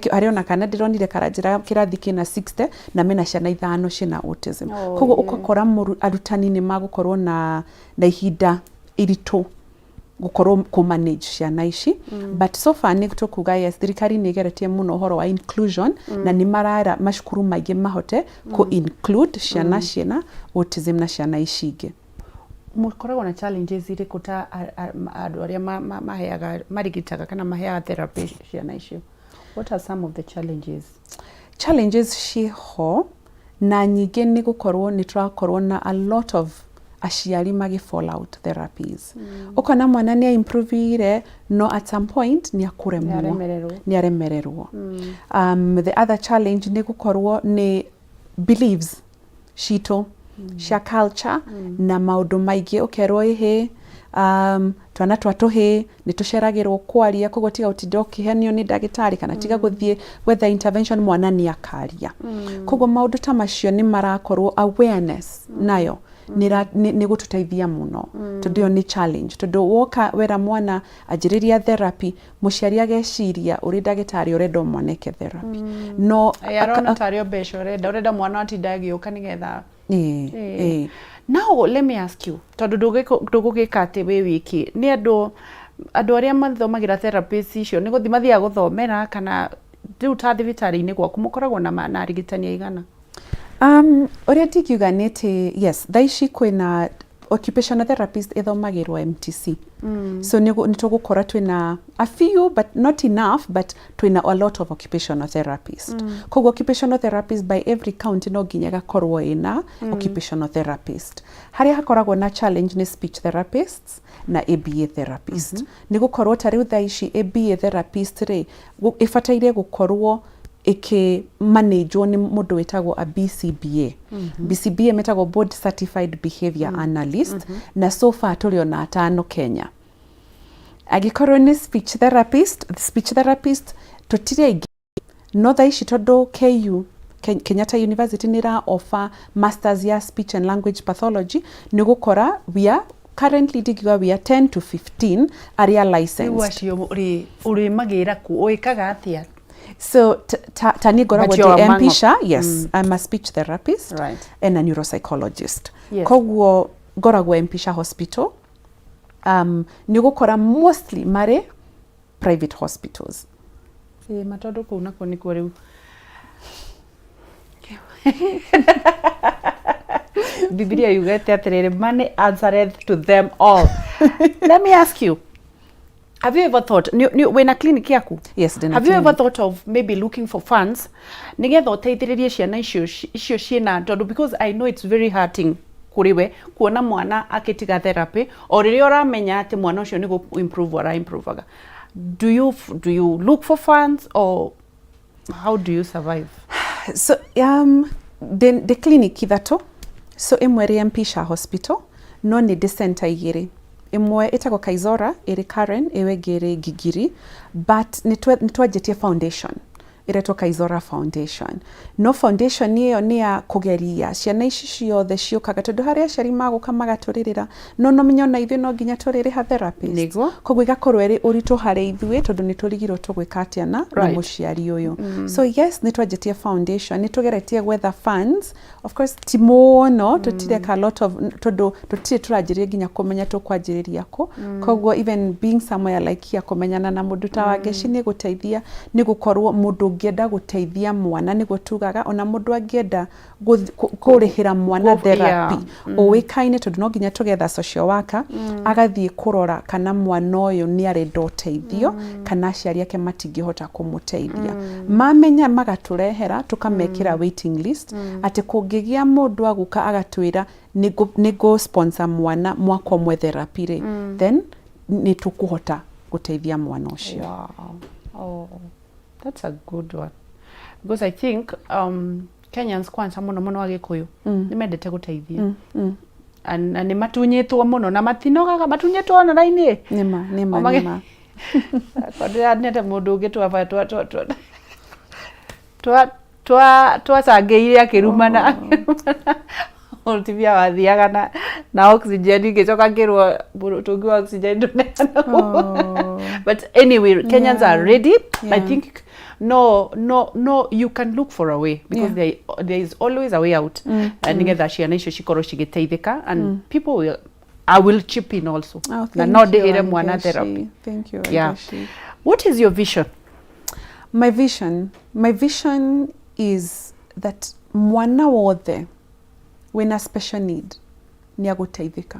Harĩ ona kana ndĩronire karanjĩra kĩrathi kĩna 60 na mena ciana ithano ciĩna autism. Koguo ũgakora arutani nĩ magũkorwo na ihinda iritũ gũkorwo kũ manage ciana ici. But so far nĩ tũkuga yes, thirikari nĩ ĩgeretie mũno ũhoro wa inclusion na nĩ marara macukuru maingĩ mahote kũ include ciana ciĩna autism na ciana ici ingĩ. Mũkoragwo na challenges irĩkũ ta andũ arĩa maheaga, marigitaga kana maheaga therapy ciana icio? What are some of the challenges? Challenges ciho na nyingĩ, nĩ gũkorwo nĩ tũrakorwo na a lot of aciari magĩ fall out therapies. Ũkona mwana nĩ improvire, no at some point nĩ akũremwo. Nĩ aremererwo. Nĩ aremererwo. The other challenge nĩ gũkorwo nĩ beliefs citũ cia culture na maũndũ maingĩ, ũkerwo ĩhĩ, twana twa tũhĩ nĩ tũceragĩrwo kwaria, koguo tiga gũtinda ũkĩhenio nĩ ndagĩtarĩ kana tiga gũthiĩ gwetha intervention, mwana nĩ akaria. Koguo maũndũ ta macio nĩ marakorwo awareness nayo nĩ gũtũteithia mũno, tondũ ĩyo nĩ challenge, tondũ woka wera mwana anjĩrĩria therapy, mũciari ageciria ũrĩ ndagĩtarĩ ũrenda o mwana eke therapy, no Ĩ, arona tarĩ o mbeca ũrenda mwana atinda agĩũka nĩgetha Ĩĩ. Now let me ask you, tondũ ndũgũgĩka atĩ wĩ wiki, nĩ andũ arĩa mathomagĩra therapist icio nĩ gũthiĩ mathiaga gũthomera, kana rĩu ta thibitarĩ-inĩ gwaku mũkoragwo na arigitani aigana? Ũrĩa ndingiuga nĩ atĩ yes, thaa ici kwĩna occupational therapist ĩthomagĩrwo MTC. So nĩ tũgũkora twĩna a few but not enough, but twĩna a lot of occupational therapist. Koguo occupational therapist by every county no nginya ĩgakorwo ĩna occupational therapist. Harĩa hakoragwo na challenge nĩ speech therapists na ABA therapist. Nĩ gũkorwo ta rĩu thaa ici ABA therapist rĩ, ĩbataire gũkorwo ĩkĩ managwo nĩ mũndũ wĩtagwo a BCBA. BCBA metagwo Board Certified Behavior Analyst, na so far tũrĩ ona atano Kenya. Angĩkorwo nĩ speech therapist, speech therapist tũtirĩ aingĩ, no thaa ici tondũ KU, Kenyatta University nĩ ĩra offer masters ya speech and language pathology, nĩ gũkora we are currently, ndingiuga we are 10 to 15 arĩa Rĩu licensed. Acio rĩ ũrĩmagĩra kũ? Ũĩkaga atĩa? So ta, ta niĩ ngoragwo But you're ndĩ among of- mpisha yes. I'm a speech therapist and a neuropsychologist. Koguo ngoragwo Mpisha Hospital. Nĩ ũgũkora mostly marĩ private hospitals. Ĩĩ ma tondũ kũu nakuo nĩkuo rĩu Bibilia yugĩte atĩrĩrĩ, money answereth to them all. Let me ask you, have you ever thought, wĩna clinic yaku? Yes, ndĩna Have you ever clinic. thought of maybe looking for funds nĩgetha ũteithĩrĩrie ciana icio ciĩna, tondũ because I know it's very hurting kũrĩ we kuona mwana akĩtiga therapy o rĩrĩa ũramenya atĩ mwana ũcio nĩ gũ improve ara improvaga. Do you look for funds or how do you survive? So ndĩ clinic ithatũ. So ĩmwe ĩrĩ Mpisha Hospital, no nĩ ndĩ center igĩrĩ. Ĩmwe ĩtagwo Kaizora ĩrĩ Karen, ĩyo ĩngĩ ĩrĩ Gigiri, but nĩ twanjĩtie foundation ĩretwo Kaizora Foundation. No foundation ĩyo nĩ ya kũgeria ciana ici ciothe ciũkaga, tondũ harĩ aciari magũka magatũrĩrĩra, no no menye ona ithuĩ no nginya tũrĩrĩha therapist. Koguo ĩgakorwo ĩrĩ ũritũ harĩ ithuĩ, tondũ nĩ tũrigirwo tũgwĩka atĩa na mũciari ũyũ. So yes, nĩ twanjĩtie foundation, nĩ tũgeretie gwetha funds. Of course ti mũno, tũtireka a lot of, tondũ tũtirĩ tũranjĩrĩria nginya kũmenya tũkwanjĩrĩria kũ. Koguo even being somewhere like here, kũmenyana na mũndũ ta Wangeci nĩ gũteithia, nĩ gũkorwo mũndũ ũngĩenda gũteithia mwana, nĩguo tugaga ona mũndũ angĩenda kũrĩhĩra mwana therapy ũĩkaine, tondũ no nginya tũgetha social worker agathiĩ kũrora kana mwana ũyũ nĩ arenda ũteithio kana aciari ake matingĩhota kũmũteithia. Mamenya magatũrehera, tũkamekĩra waiting list, atĩ kũngĩgĩa mũndũ agũka agatwĩra nĩ ngũ sponsor mwana mwaka ũmwe therapy rĩ, then nĩ tũkũhota gũteithia mwana ũcio. Wow. Oh, that's a good one. Because I think Kenyans kwanza mũno mũno Agĩkũyũ nĩ mendete gũteithia. Na nĩ matunyĩtwo mũno na matinogaga matunyĩtwo ona raini. Nĩma nĩma. Nĩma. Ndĩranete mũndũ ũngĩ twaba twa twa twa twa twa twacangĩire akĩrumana mũtumia wathiaga na oxygen, ngĩcoka ngĩrwo mũtũngi wa oxygen ndũneanagwo. But anyway, Kenyans are ready. I think no, you can look for a way because there is always a way out. Na nĩgetha ciana icio cikorwo cigĩteithĩka and people will, I will chip in also. Oh, Na thank no you, ndĩhĩre mwana Wangechi. therapy. Thank you, Wangechi. What is your vision? My vision is that mwana wothe wĩna special need nĩ agũteithĩka.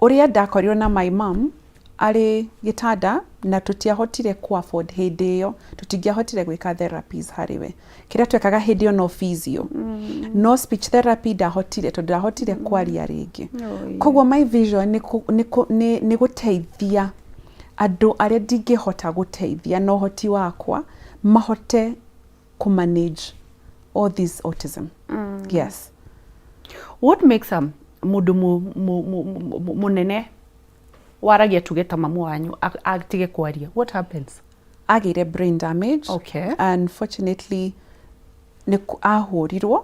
Ũrĩa ndakorirwo na my mom arĩ gĩtanda na tũtiahotire ku afford hĩndĩ ĩyo, tũtingĩahotire gwĩka therapies harĩ we. Kĩrĩa twekaga hĩndĩ ĩyo no physio, no speech therapy ndahotire, tondũ ndahotire kwaria rĩngĩ. Koguo my vision nĩ gũteithia andũ arĩa ndingĩhota gũteithia na ũhoti wakwa mahote kũ manage all this autism. Yes. What makes a mũndũ mũnene waragia, tuge ta mamu wanyu, atige kwaria? What happens? Agĩire brain damage. Unfortunately nĩ ahũrirwo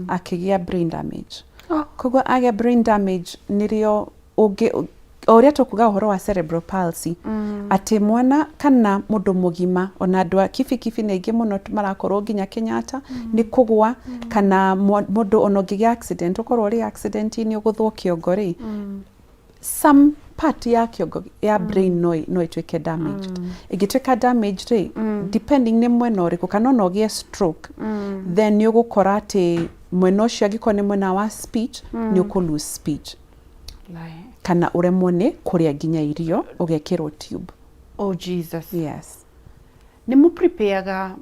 akĩgĩa brain damage. Koguo agĩa brain damage nĩrĩo ũngĩ o ũrĩa tũkuga ũhoro wa cerebral palsy, atĩ mwana kana mũndũ mũgima, ona andũ a kibikibi nĩ aingĩ mũno marakorwo nginya Kenyatta nĩ kũgwa, kana mũndũ ona ũngĩgĩa accident, ũkorwo ũrĩ accident-inĩ ũgũthwo kĩongo rĩ, some part ya kĩongo ya brain no ĩtuĩke damaged. Ĩngĩtuĩka damaged rĩ, depending nĩ mwena ũrĩkũ, kana ona ũgĩe stroke, then nĩ ũgũkora atĩ mwena ũcio, angĩkorwo nĩ mwena wa speech, nĩ ũkũ lose speech kana ũremwo nĩ kũrĩa nginya irio, ũgekĩrwo tube. Oh Jesus. Yes. Nĩ mũ prepareaga?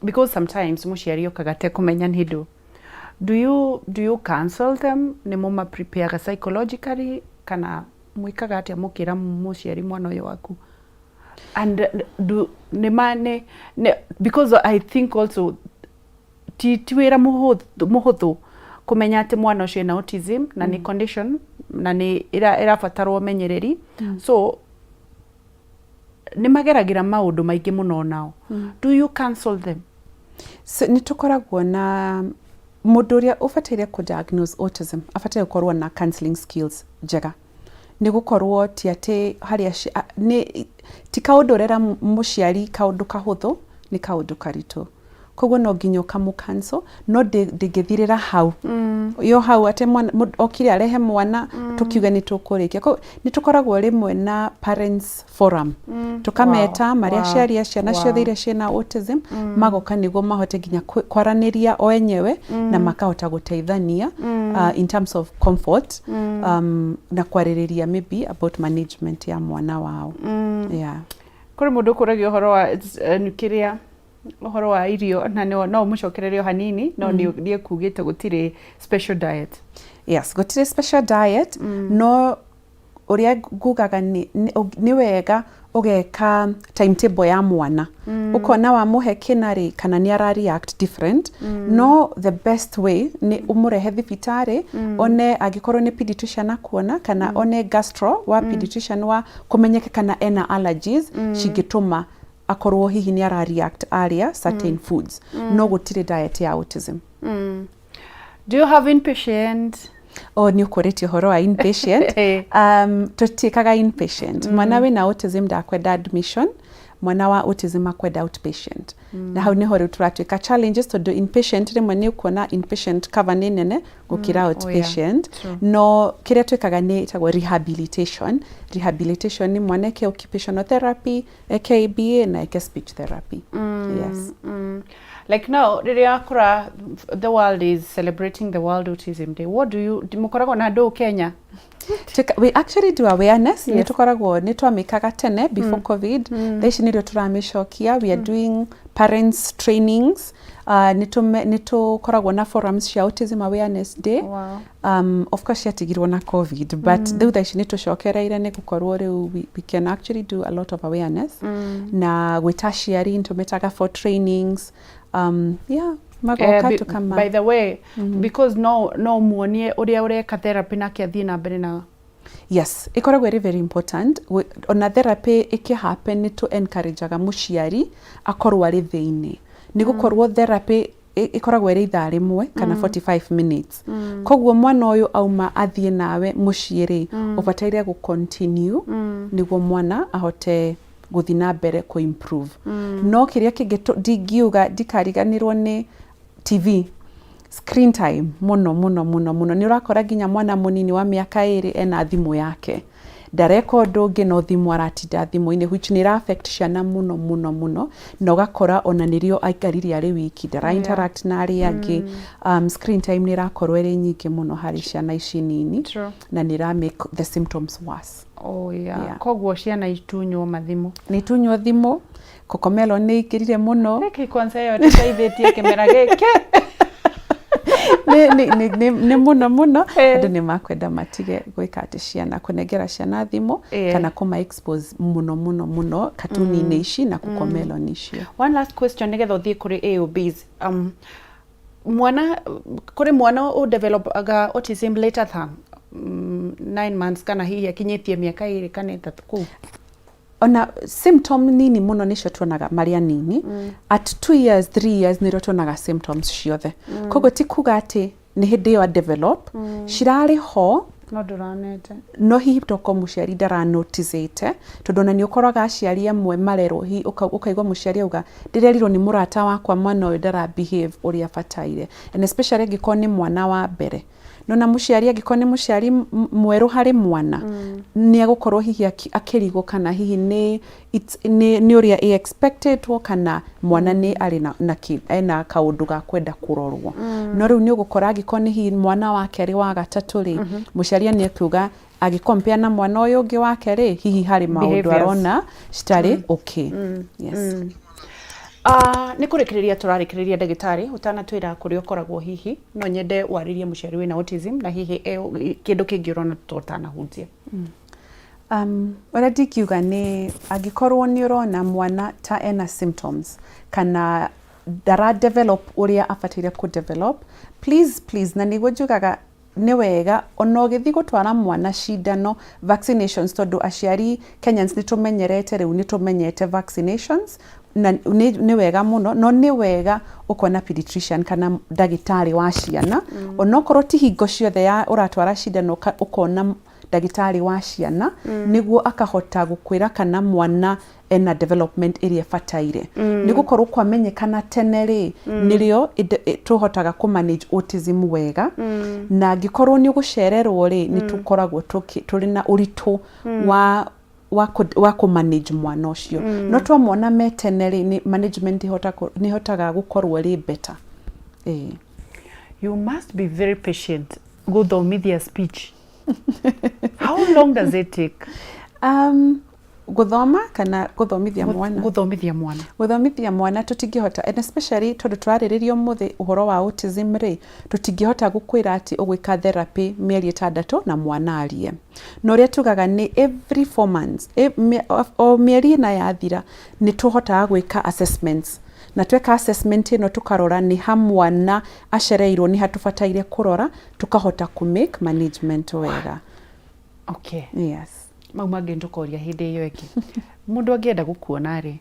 Because sometimes mũciari okaga tekũmenya nĩ ndũ. Do you counsel them? Nĩ mũma prepareaga psychologically kana mwĩkaga atĩa mũkĩra mũciari mwana ũyũ waku? And do nĩ ma nĩ because I think also ti wĩra mũhũthũ kũmenya atĩ mwana ũcio ena autism na nĩ condition na nĩ ĩrabatarwo ũmenyereri. So nĩ mageragĩra maũndũ maingĩ mũno nao. Do you counsel them? So, nĩ tũkoragwo na mũndũ ũrĩa ũbataire kũ diagnose autism, abataire gũkorwo na counseling skills njega. Nĩ gũkorwo ti atĩ harĩ nĩ ti kaũndũ ũrera mũciari kaũndũ kahũthũ, nĩ kaũndũ karitũ. Koguo no nginya ũkamũ cancel, no ndĩngĩthirĩra hau. Yo hau atĩ mwana okire arehe mwana tũkiuge nĩ tũkũrĩkia. Koguo nĩ tũkoragwo rĩmwe na parents forum. Tũkameta marĩ aciari a ciana ciothe iria ciĩna autism, magoka nĩguo mahote nginya kwaranĩria o enyewe na makahota gũteithania in terms of comfort na kwarĩrĩria maybe about management ya mwana wao. Yeah. Kũrĩ mũndũ ũkũragia ũhoro wa kĩrĩa ũhoro wa irio na no ũmũcokererie o hanini no nĩ nĩ ekugĩte gũtirĩ special diet. Yes, gũtirĩ special diet, no ũrĩa ngugaga nĩ wega ũgeka timetable ya mwana, ũkona wamũhe kĩna rĩ, kana nĩ ara react different. No the best way nĩ ũmũrehe thibitarĩ, one angĩkorwo nĩ pediatrician akuona kana one gastro wa pediatrician wa kũmenyeke kana ena allergies cingĩtũma akorwo hihi nĩ ara react arĩa certain foods. No gũtirĩ diet ya autism. Do you have inpatient? Oh, nĩ ũkũrĩtie ũhoro wa inpatient. Tũtiĩkaga inpatient. Mwana wĩna autism ndakwenda admission, mwana wa autism akwenda outpatient. Na hau nĩho rĩu tũratuĩka challenges, tondũ inpatient rĩmwe nĩ ũkuona inpatient cover nĩ nene gũkĩra outpatient. No kĩrĩa twĩkaga nĩ ĩtagwo rehabilitation. Rehabilitation nĩ mwana eke occupational therapy, eke ABA na eke speech therapy. Yes. Like now, rĩrĩa kũra the world is celebrating the World Autism Day, what do you mũkoragwo na andũ Kenya? We actually do awareness. Nĩ tũkoragwo nĩ twamĩkaga tene before COVID. Thaa ici nĩrĩo tũramĩcokia. We are doing parents trainings. Nĩ tũkoragwo na forums cia Autism Awareness Day. Of course ciatigirwo na COVID, but rĩu thaa ici nĩ tũcokereire, nĩ gũkorwo rĩu we can actually do a lot of awareness na gwĩta aciari, nĩ tũmetaga for trainings, yeah, magoka tũkama By the way, because no muonie ũrĩa ũreka therapy nake athiĩ na mbere na Yes, ĩkoragwo ĩrĩ very important. Ona therapy ĩkĩ happen, nĩ tũ encourageaga mũciari akorwo arĩ thĩinĩ, nĩ gũkorwo therapy ĩkoragwo ĩrĩ ithaa rĩmwe kana 45 minutes. Koguo mwana ũyũ auma athiĩ nawe mũciĩ rĩ, ũbataire gũ continue nĩguo mwana ahote gũthiĩ na mbere kũ improve. No kĩrĩa kĩngĩ ndingiuga ndikariganĩrwo nĩ TV screen time mũno mũno mũno mũno. Nĩ ũrakora nginya mwana mũnini wa mĩaka 2 ena thimũ yake, ndareka ũndũ ũngĩ no thimũ, aratinda thimũ-inĩ, which nĩ ĩra affect ciana mũno mũno mũno, na ũgakora ona nĩrĩo aikarire arĩ wiki, ndara interact na arĩa angĩ. Screen time nĩ ĩrakorwo ĩrĩ nyingĩ mũno harĩ ciana ici nini na nĩ ĩra make the symptoms worse. Oh, yeah. Yeah. Koguo ciana itunywo mathimũ. Nĩ itunywo thimũ. Cocomelon nĩ ingĩrire mũno. Gĩkĩ kwanza ĩyo tũteithĩtie kĩmera gĩkĩ. Nĩ mũno mũno andũ nĩ makwenda matige gwĩka atĩ ciana kũnengera ciana thimũ kana kũma expose mũno mũno mũno katuni-inĩ ici na Cocomelon icio. One last question nĩgetha ũthiĩ kũrĩ AOBs. Mwana kũrĩ mwana ũ developaga autism later than 9 months kana hihi akinyĩtie mĩaka 2 kana 3 kũu? Ona symptom nini mũno nĩcio tuonaga marĩ anini. At 2 years, 3 years nĩrĩo tuonaga symptoms ciothe. Koguo ti kuga atĩ nĩ hĩndĩ ĩyo a develop, cirarĩ ho no ndũranete. No hihi toko mũciari ndaranoticĩte, tondũ ona nĩ ũkoraga aciari amwe marerwo, hihi ũkaigua mũciari auga, "Ndĩrerirwo nĩ mũrata wakwa mwana ũyũ ndara behave ũrĩa abataire," and especially angĩkorwo nĩ mwana wa mbere. No na mũciari angĩkorwo nĩ mũciari mwerũ harĩ mwana, nĩ egũkorwo hihi akĩrigwo kana hihi nĩ ũrĩa ĩ expectedwo kana mwana nĩ arĩ na ena kaũndũ ga kwenda kũrorwo. No rĩu nĩ ũgũkora angĩkorwo nĩ hihi mwana wa kerĩ, wa gatatũ rĩ, mũciari nĩ ekuga agĩcompare na mwana ũyũ ũngĩ wake rĩ, hihi harĩ maũndũ Behaviors. arona citarĩ okay. Yes. Nĩ kũrĩkĩrĩria tũrarĩkĩrĩria, ndagĩtarĩ, ũtanatwĩra kũrĩa ũkoragwo, hihi no nyende warĩrie mũciari wĩna autism na hihi kĩndũ kĩngĩ ũrona tũtanahutia. Ũrĩa ndingiuga nĩ angĩkorwo nĩ ũrona mwana ta ena symptoms kana ndara develop ũrĩa abataire kũ develop, please, please, na nĩguo njugaga nĩ wega ona ũgĩthiĩ gũtwara mwana cindano, vaccinations, tondũ aciari Kenyans nĩ tũmenyerete rĩu, nĩ tũmenyete vaccinations na nĩ wega mũno, no nĩ wega ũkona pediatrician kana ndagĩtarĩ wa ciana, onokorwo ti hingo ciothe ya ũratwara cindano, ũkona ndagĩtarĩ. Ndagĩtarĩ wa ciana nĩguo akahota gũkwĩra kana mwana ena development ĩrĩa ĩbataire. Nĩ gũkorwo kwamenyekana tene rĩ, nĩrĩo tũhotaga kũ manage autism wega. Na angĩkorwo nĩ ũgũcererwo rĩ, nĩ tũkoragwo tũrĩ na ũritũ wa kũ manage mwana ũcio. No twamona me tene rĩ, nĩ management nĩ ĩhotaga gũkorwo ĩrĩ better. Ĩĩ. You must be very patient gũthomithia speech. How long does it take? Gũthoma kana gũthomithia mwana? Gũthomithia mwana. Gũthomithia mwana tũtingĩhota, and especially tondũ tũrarĩrĩria ũmũthĩ ũhoro wa autism rĩ, tũtingĩhota gũkwĩra atĩ ũgwĩka therapy mĩeri 6 na mwana arie. Na ũrĩa tugaga nĩ every 4 months, o mĩeri 4 yathira, nĩ tũhotaga gwĩka assessments, na tweka assessment ĩno tũkarora nĩ ha mwana acereirwo, nĩ ha tũbataire kũrora, tũkahota kũ make management wega. Yes. Mau mangĩ tũkoria hĩndĩ ĩyo ĩngĩ. Mũndũ angĩenda gũkuona rĩ,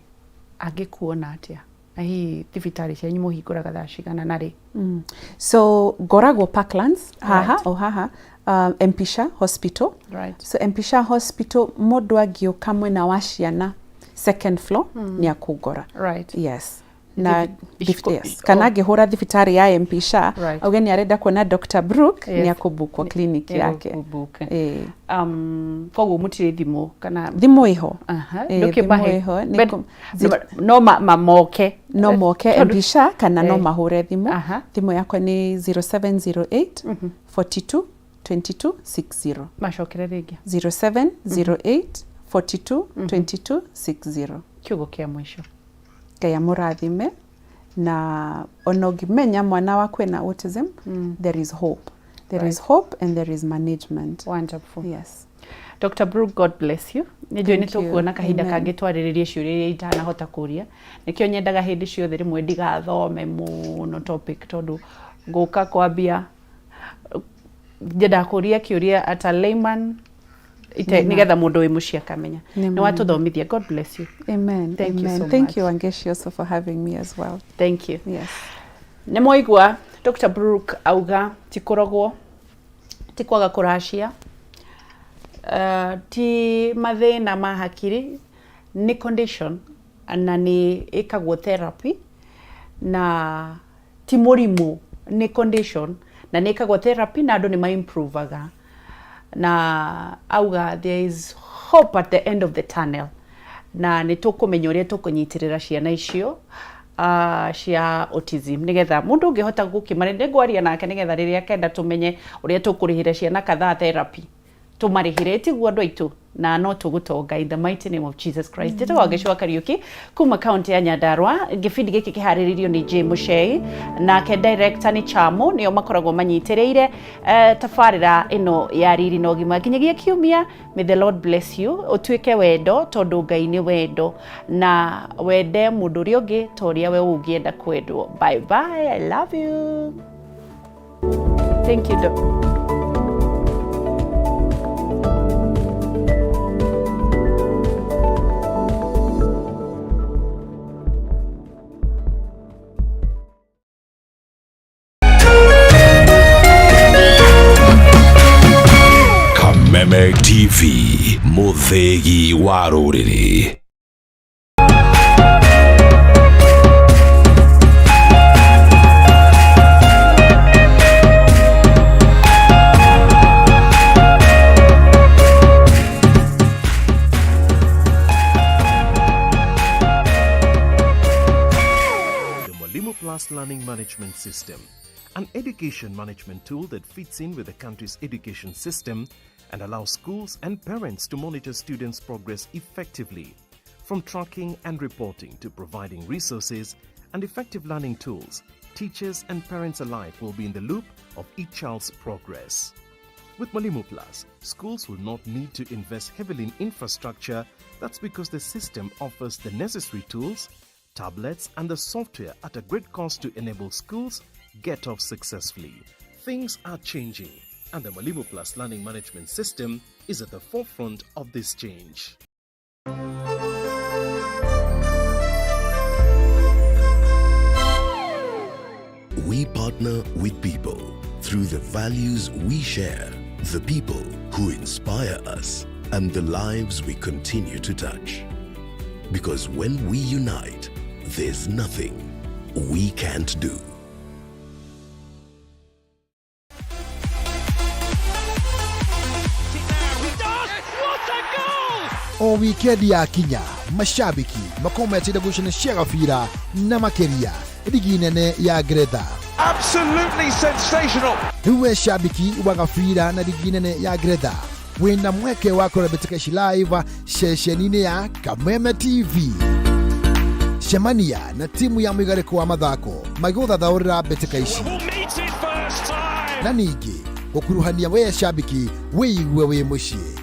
angĩkuona atĩa? Na hihi thibitarĩ cianyu mũhingũraga thaa cigana na rĩ? So ngoragwo Parklands haha, o haha MP Shah Hospital. So MP Shah Hospital, mũndũ angĩũka mwena wa ciana, second floor, nĩ akũngora. Yes, na yes. Kana angĩhũra thibitarĩ ya MP Shah, auge nĩ arenda kuona Dr. Brook, nĩ akũbukwo clinic yake. Ĩgũkũbook. Ĩĩ. Koguo mũtirĩ thimũ kana? Thimũ ĩho. Ĩĩ, Ndũkĩmahe. Thimũ ĩho. No mamoke. No moke Tondũ- MP Shah kana no mahũre thimũ. Thimũ yakwa nĩ 0708 42 22 60. Macokere rĩngĩ. 0708 42 22 60. Kiugo kĩa mũico. Ngai amũrathime, na ona ũngĩmenya mwana waku ena autism, there is hope, there is hope and there is management. Wonderful. Yes. Dr. Brooke, God bless you. Nĩ njũĩ nĩ Thank you. tũkuona kahinda Amen. kangĩ twarĩrĩrie ciũria iria itanahota kũria. Nĩkĩo nyendaga hĩndĩ ciothe rĩmwe ndigathome mũno topic, tondũ ngũka kwambia nyendaga kũria kĩũria at a layman ite, Nĩ ma. nĩgetha mũndũ wĩ mũciĩ akamenya. Nĩ Nĩ ma. watũthomithia. God bless you. Amen. Thank you Amen. so Thank much. you, Wangechi, also for having me as well. Thank you. Yes. Nĩ mwaigua Dr. Brooke auga ti kũrogwo, ti kwaga kũracia, ti mathĩna ma hakiri, nĩ condition na nĩ ĩkagwo therapy, na ti mũrimũ, nĩ condition na nĩ ĩkagwo therapy na andũ nĩ ma-improvaga, na auga there is hope at the end of the tunnel, na nĩ tũkũmenya ũrĩa tũkũnyitĩrĩra ciana icio cia autism, nĩgetha mũndũ ũngĩhota gũkĩmare nĩ ngwaria nake, nĩgetha rĩrĩa akenda tũmenye ũrĩa tũkũrĩhĩra ciana kadhaa therapy, tũmarĩhĩre, tiguo andũ aitũ? Na no tũgũtonga in the mighty name of Jesus Christ. Njĩtagwo Wangechi wa Kariuki kuma kaunti ya Nyandarua. Gĩbindi gĩkĩ kĩharĩrĩirio nĩ J Muchei, nake director nĩ Chamo, nĩo makoragwo manyitĩrĩire tabarĩra ĩno ya Riri na Ũgima nginyagia kiumia. May the Lord bless you. Ũtuĩke wendo, tondũ Ngai nĩ wendo, na wende mũndũ ũrĩa ũngĩ ta ũrĩa we ũngĩenda kwendwo. Bye bye, I love you. Thank you, Doc. Kameme TV, mũthĩgi wa rũrĩrĩ. The Mwalimu Plus Learning Management System, an education management tool that fits in with the country's education system and allows schools and parents to monitor students' progress effectively. From tracking and reporting to providing resources and effective learning tools, teachers and parents alike will be in the loop of each child's progress. With Mwalimu Plus, schools will not need to invest heavily in infrastructure. That's because the system offers the necessary tools, tablets, and the software at a great cost to enable schools get off successfully. Things are changing, and the Mwalimu Plus Learning Management System is at the forefront of this change. We partner with people through the values we share, the people who Who inspire us and the lives we continue to touch. Because when we unite, there's nothing we can't do. O wikendi yakinya mashabiki makorwo metereire ngucanio cia gabira na makiria rigi nene ya Ngeretha. Absolutely sensational. Rĩu we shabiki wa gabira na rigi nene ya Ngeretha wĩna mweke wa kũrora mbĩtĩka ici live ceceni-inĩ ya Kameme TV. Cemania na timu ya mũigarĩko wa mathako magĩgũthathaũrĩra mbĩtĩka ici na ningĩ gũkuruhania we shabiki wĩigue wĩ mũciĩ.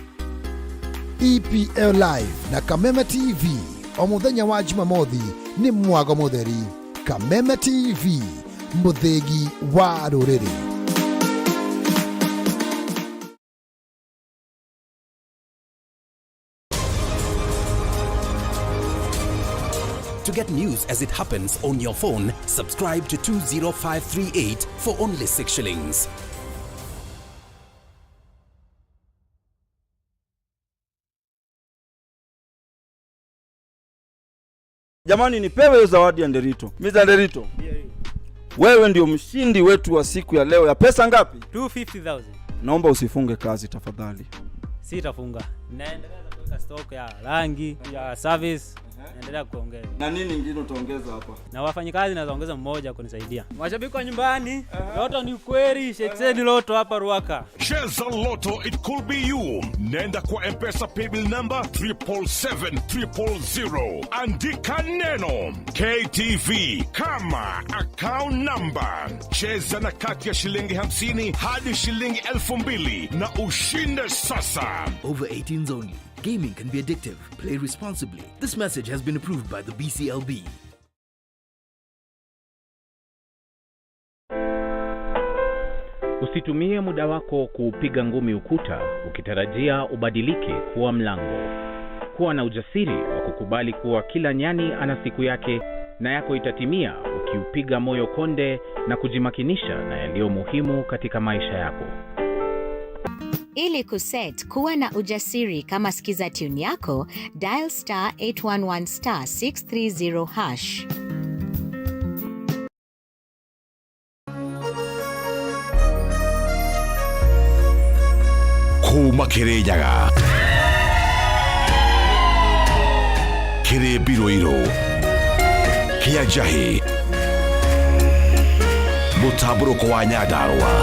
EPL Live na Kameme TV o mũthenya wa Jumamothi nĩ mwago mũtheri. Kameme TV, mũthĩgi wa rũrĩrĩ. To get news as it happens on your phone, subscribe to 20538 for only 6 shillings. Jamani, nipewe hiyo zawadi ya Nderito. Mr. Nderito, wewe ndio mshindi wetu wa siku ya leo ya pesa ngapi? 250,000. Naomba usifunge kazi tafadhali. Sitafunga. Naendelea kuweka stock ya rangi, ya service, naendelea kuongeza. Na nini ingine utaongeza hapa? Na wafanyikazi naweza ongeza mmoja kunisaidia. Mashabiki wa nyumbani, Loto ni ukweli, chezeni Loto hapa Ruaka. Cheza Lotto, it could be you. Nenda kwa M-Pesa paybill number 777,000. Andika neno KTV kama account number. Cheza na kati ya shilingi 50 hadi shilingi 2,000 na ushinde sasa. Over 18s only. Gaming can be addictive. Play responsibly. This message has been approved by the BCLB. Usitumie muda wako kuupiga ngumi ukuta ukitarajia ubadilike kuwa mlango. Kuwa na ujasiri wa kukubali kuwa kila nyani ana siku yake na yako itatimia ukiupiga moyo konde na kujimakinisha na yaliyo muhimu katika maisha yako. Ili kuset kuwa na ujasiri kama skiza tune yako, dial star 811 star 630 hash. Kuma Kirinyaga, Kĩrĩmbirũirũ, Kĩa Njahĩ, mũtambũrũko wa Nyandarũa.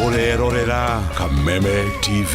Ũrerorera Kameme TV.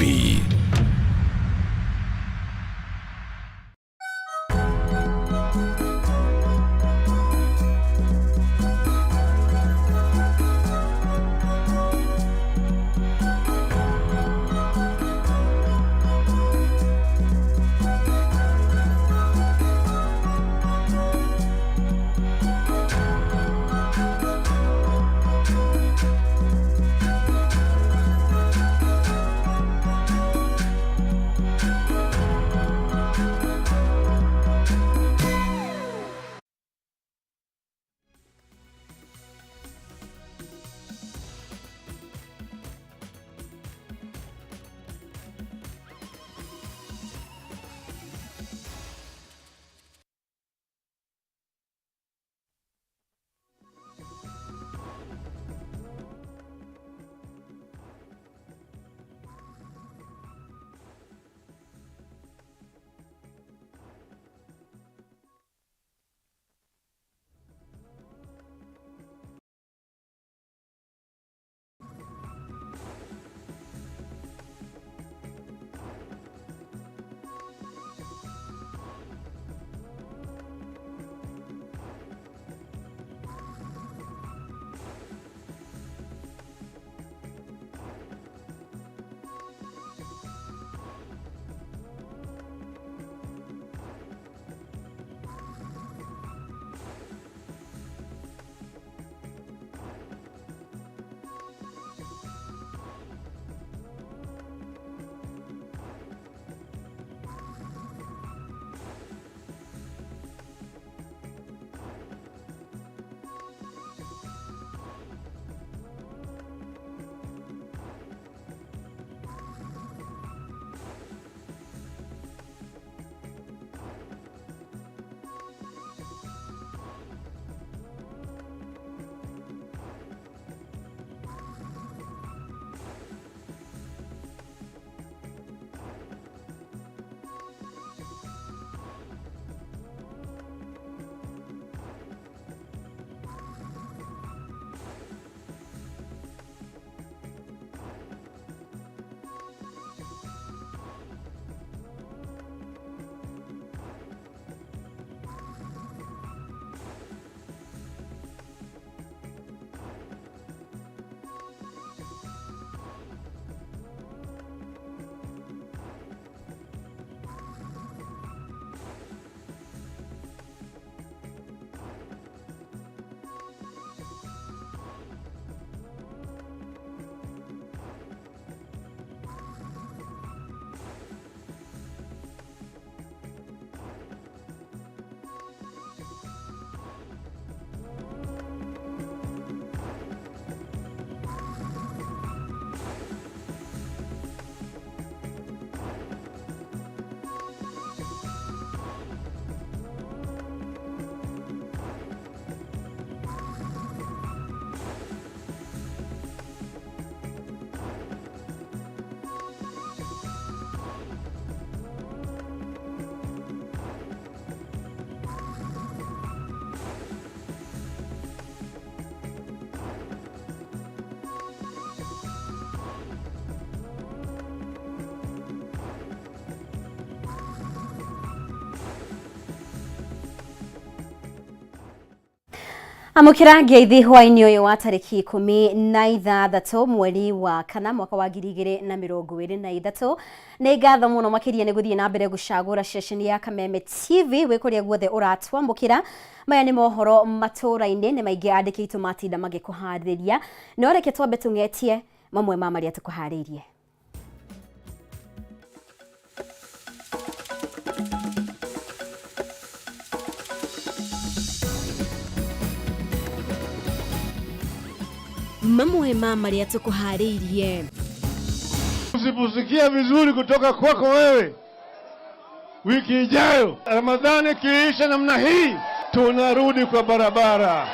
Amũkĩra ngeithi hwaĩ-inĩ ũyũ wa tarĩki 16 mweri wa kana mwaka wa 2023. Nĩ ngatho mũno makĩria nĩ gũthiĩ na mbere gũcagũra ceceni ya Kameme TV wĩ kũrĩa guothe ũratwamũkĩra. Maya nĩ mohoro matũũra-inĩ, nĩ maingĩ andĩki aitũ matinda magĩkũharĩria, no reke twambe tũng'etie mamwe ma marĩa tũkũharĩirie. Mamwe ma marĩa tũkũharĩirie. Usiposikia vizuri kutoka kwako wewe, wiki ijayo Ramadhani ikiisha namna hii, tunarudi kwa barabara.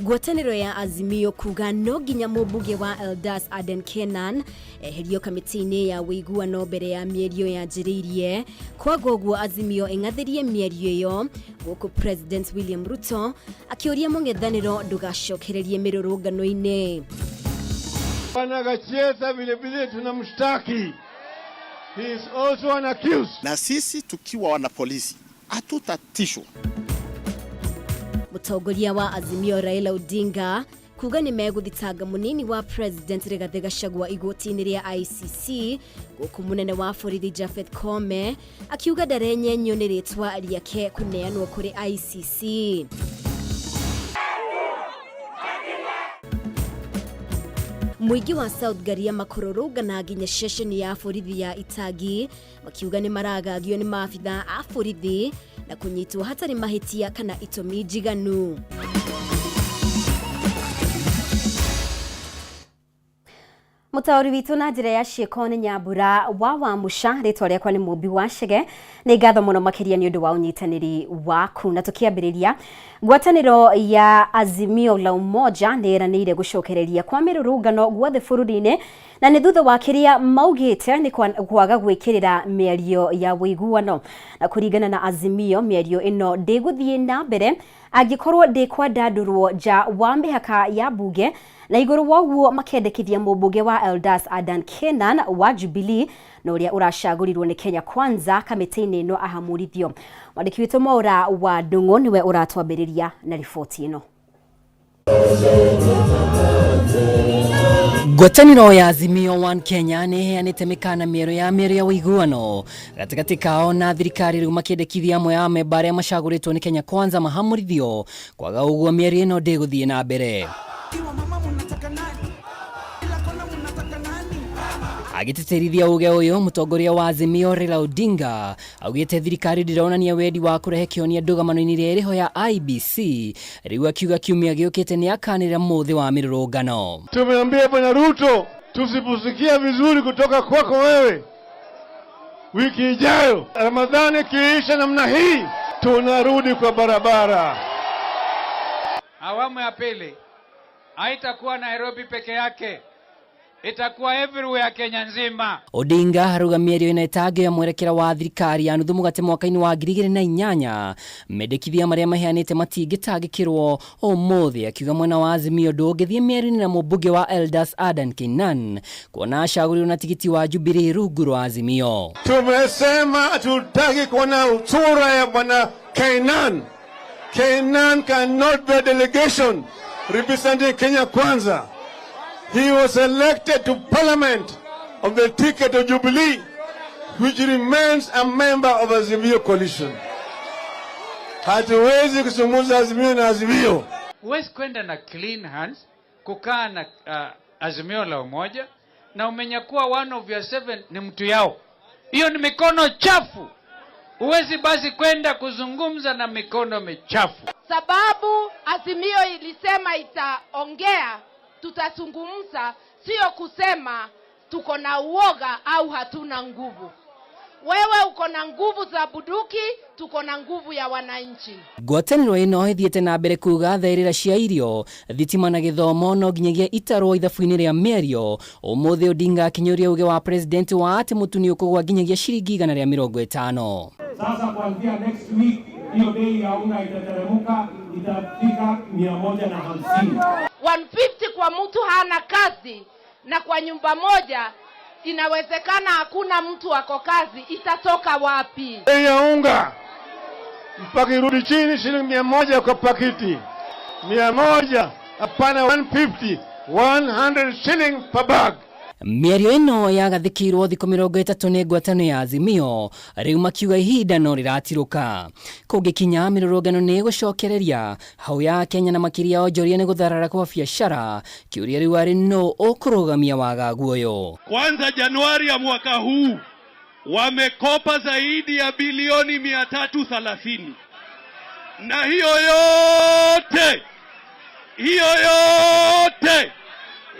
Ngwatanĩro ya Azimio kuga no nginya mũmbunge wa Eldas Aden Kenan eherio kamĩtĩ-inĩ ya ũiguano mbere ya mĩario yanjĩrĩirie. Kwaga ũguo Azimio ĩng'athĩrie mĩario ĩyo, gũkũ President William Ruto akĩũria mũng'ethanĩro ndũgacokererie mĩrũrũngano-inĩ. Bwana Gacheta vile vile tunamshtaki. He is also an accused. Na sisi tukiwa wana polisi hatutatishwa. Mũtongoria wa Azimio Raila Odinga kuga nĩ megũthitanga mũnini wa President Rigathĩ Gachagua igoti-inĩ rĩa ICC, gũkũ mũnene wa borithi Japheth Koome akiuga ndarenyenyio nĩ rĩtwa rĩake kũneanwo kũrĩ ICC. Mũingĩ wa South Gariama kũrũrũngana nginya ceceni ya borithi ya Itagi makiuga nĩ maragagio nĩ maabitha a borithi na kũnyitwo hatarĩ mahĩtia kana itũmi njiganu. Mũtaũri witũ na njĩra ya ciĩko nĩ Nyambura wa Wamuca, rĩtwa rĩakwa nĩ Mũmbi wa Chege. Nĩ ngatho mũno makĩria nĩ ũndũ wa ũnyitanĩri waku. Na tũkĩambĩrĩria, ngwatanĩro ya Azimio la Umoja nĩ ĩranĩire gũcokereria kwa mĩrũrũngano guothe bũrũri-inĩ, na nĩ thutha wa kĩrĩa maugĩte nĩ kwaga gwĩkĩrĩra mĩario ya ũiguano. Na kũringana na Azimio, mĩario ĩno ndĩgũthiĩ na mbere angĩkorwo ndĩkwandandũrwo nja wa mĩhaka ya mbunge, na igũrũ wa ũguo makendekithia mũmbunge wa Eldas Adan Kenan wa Jubilee na ũrĩa ũracagũrirwo nĩ Kenya Kwanza kamĩtĩ-inĩ ĩno ahamũrithio. Mwandĩki witũ Mwaũra wa Ndung'u nĩwe ũratwambĩrĩria na riboti ĩno. Ngwatanĩro ya Azimio One Kenya nĩ ĩheanĩte mĩkana mĩerũ ya mĩario ya ũiguano gatagatĩ kao na thirikari, rĩu makĩendekithia amwe a amemba arĩa macagũrĩtwo nĩ Kenya Kwanza mahamũrithio, kwaga ũguo mĩario ĩno ndĩgũthiĩ na mbere. Agĩtĩtĩrithia uge ũyũ, mũtongoria wa Azimio Raila Odinga augĩte thirikari ndĩronania wendi wa kũrehe kĩhonia ndũgamano-inĩ ĩrĩa ĩrĩho ya IEBC, rĩu akiuga kiumia gĩũkĩte nĩ akanĩrĩra mũthĩ wa mĩrũrũngano. Tumeambia Bwana Ruto, tusiposikia vizuri kutoka kwako wewe, wiki ijayo Ramadhani ikiisha namna hii, tunarudi kwa barabara. Awamu ya pili haitakuwa Nairobi peke yake, itakuwa everywhere Kenya nzima. Odinga arauga mĩario ĩno ĩtangĩoya mwerekera wa thirikari ya nuthu mũgate mwaka-inĩ wa 2008, mendekithia marĩa maheanĩte matingĩtangĩkĩrwo ũmũthĩ, akiuga mwena wa Azimio ndũngĩthiĩ mĩario-inĩ na mũmbunge wa Eldas Adan Kenan kuona acagũrirwo na tigiti wa Jubilee rungu rwa Azimio. Tumesema hatutaki kuona sura ya Bwana Kenan. Kenan cannot be a delegation representing Kenya Kwanza. He was elected to parliament on the ticket of Jubilee, which remains a member of Azimio coalition. Hatuwezi kuzungumza Azimio na Azimio. Huwezi kwenda na clean hands kukaa na Azimio la Umoja na umenyakua one of your 7 ni mtu yao. Hiyo ni mikono chafu. Huwezi basi kwenda kuzungumza na mikono michafu. Sababu Azimio ilisema itaongea, tutazungumza, sio kusema tuko na uoga au hatuna nguvu. Wewe uko na nguvu za bunduki, tuko na nguvu ya wananchi. Ngwatanĩro ĩno ĩthiĩte na mbere kuga therera cia irio, thitima na gĩthomo no nginyagia itarwo ithabu-inĩ rĩa mĩario. Ũmũthĩ Odinga akĩnyũria uge wa president wa atĩ mũtu nĩ ũkũgũa nginyagia ciringi 150. Sasa kuanzia next week hiyo bei ya unga itateremka, itafika 150. 150 kwa mtu hana kazi, na kwa nyumba moja inawezekana hakuna mtu ako kazi, itatoka wapi? Bei ya unga mpaka irudi chini shilingi 100 kwa pakiti, 100, hapana 150, 100 shilling per bag. Mĩario ĩno yagathĩkĩirwo thikũ 30 nĩ ngwatanĩro ya Azimio rĩu makiuga ihinda no rĩratirũka kũngĩkinya mĩrũrũngano nĩ ĩgũcokereria hau ya Kenya na makĩria onjoria nĩ gũtharara kwa biacara. Kĩũria rĩu arĩ no ũkũrũgamia wagagu ũyũ. Kwanza Januari ya mwaka huu wamekopa zaidi ya bilioni 330, na hiyo yote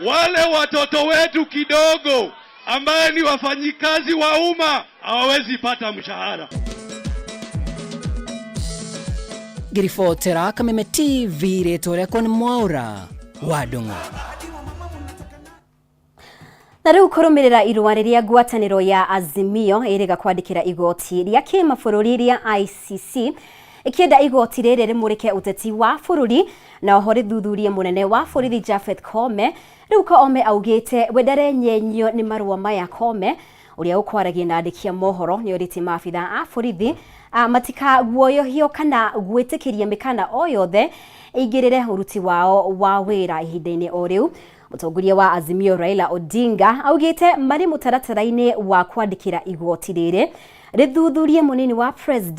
wale watoto wetu kidogo ambaye ni wafanyikazi wa umma hawawezi pata mshahara. Ngĩribotera Kameme TV rĩtwa rĩakwa nĩ Mwaũra wa Ndung'u. Na rĩu kũrũmĩrĩra irũa rĩrĩa ngwatanĩro ya Azimio ĩrĩga kwandĩkĩra igoti rĩa kĩmabũrũri rĩa ICC ĩkĩenda igoti rĩrĩ rĩmũrĩke ũteti wa bũrũri na oho rĩthuthurie mũnene wa borithi Japhet Koome. Rĩu Koome augĩte we ndarenyenyio nĩ marũa maya. Koome ũrĩa ũkwaragia na andĩki a mohoro nĩ orĩtie maabitha a borithi matikaguoyohio kana gwĩtĩkĩria mĩkana o yothe ĩingĩrĩre ũruti wao wa wĩra. Ihinda-inĩ o rĩu, mũtongoria wa Azimio Raila Odinga augĩte marĩ mũtaratara-inĩ wa kwandĩkĩra igoti rĩrĩ rĩthuthurie mũnini wa president.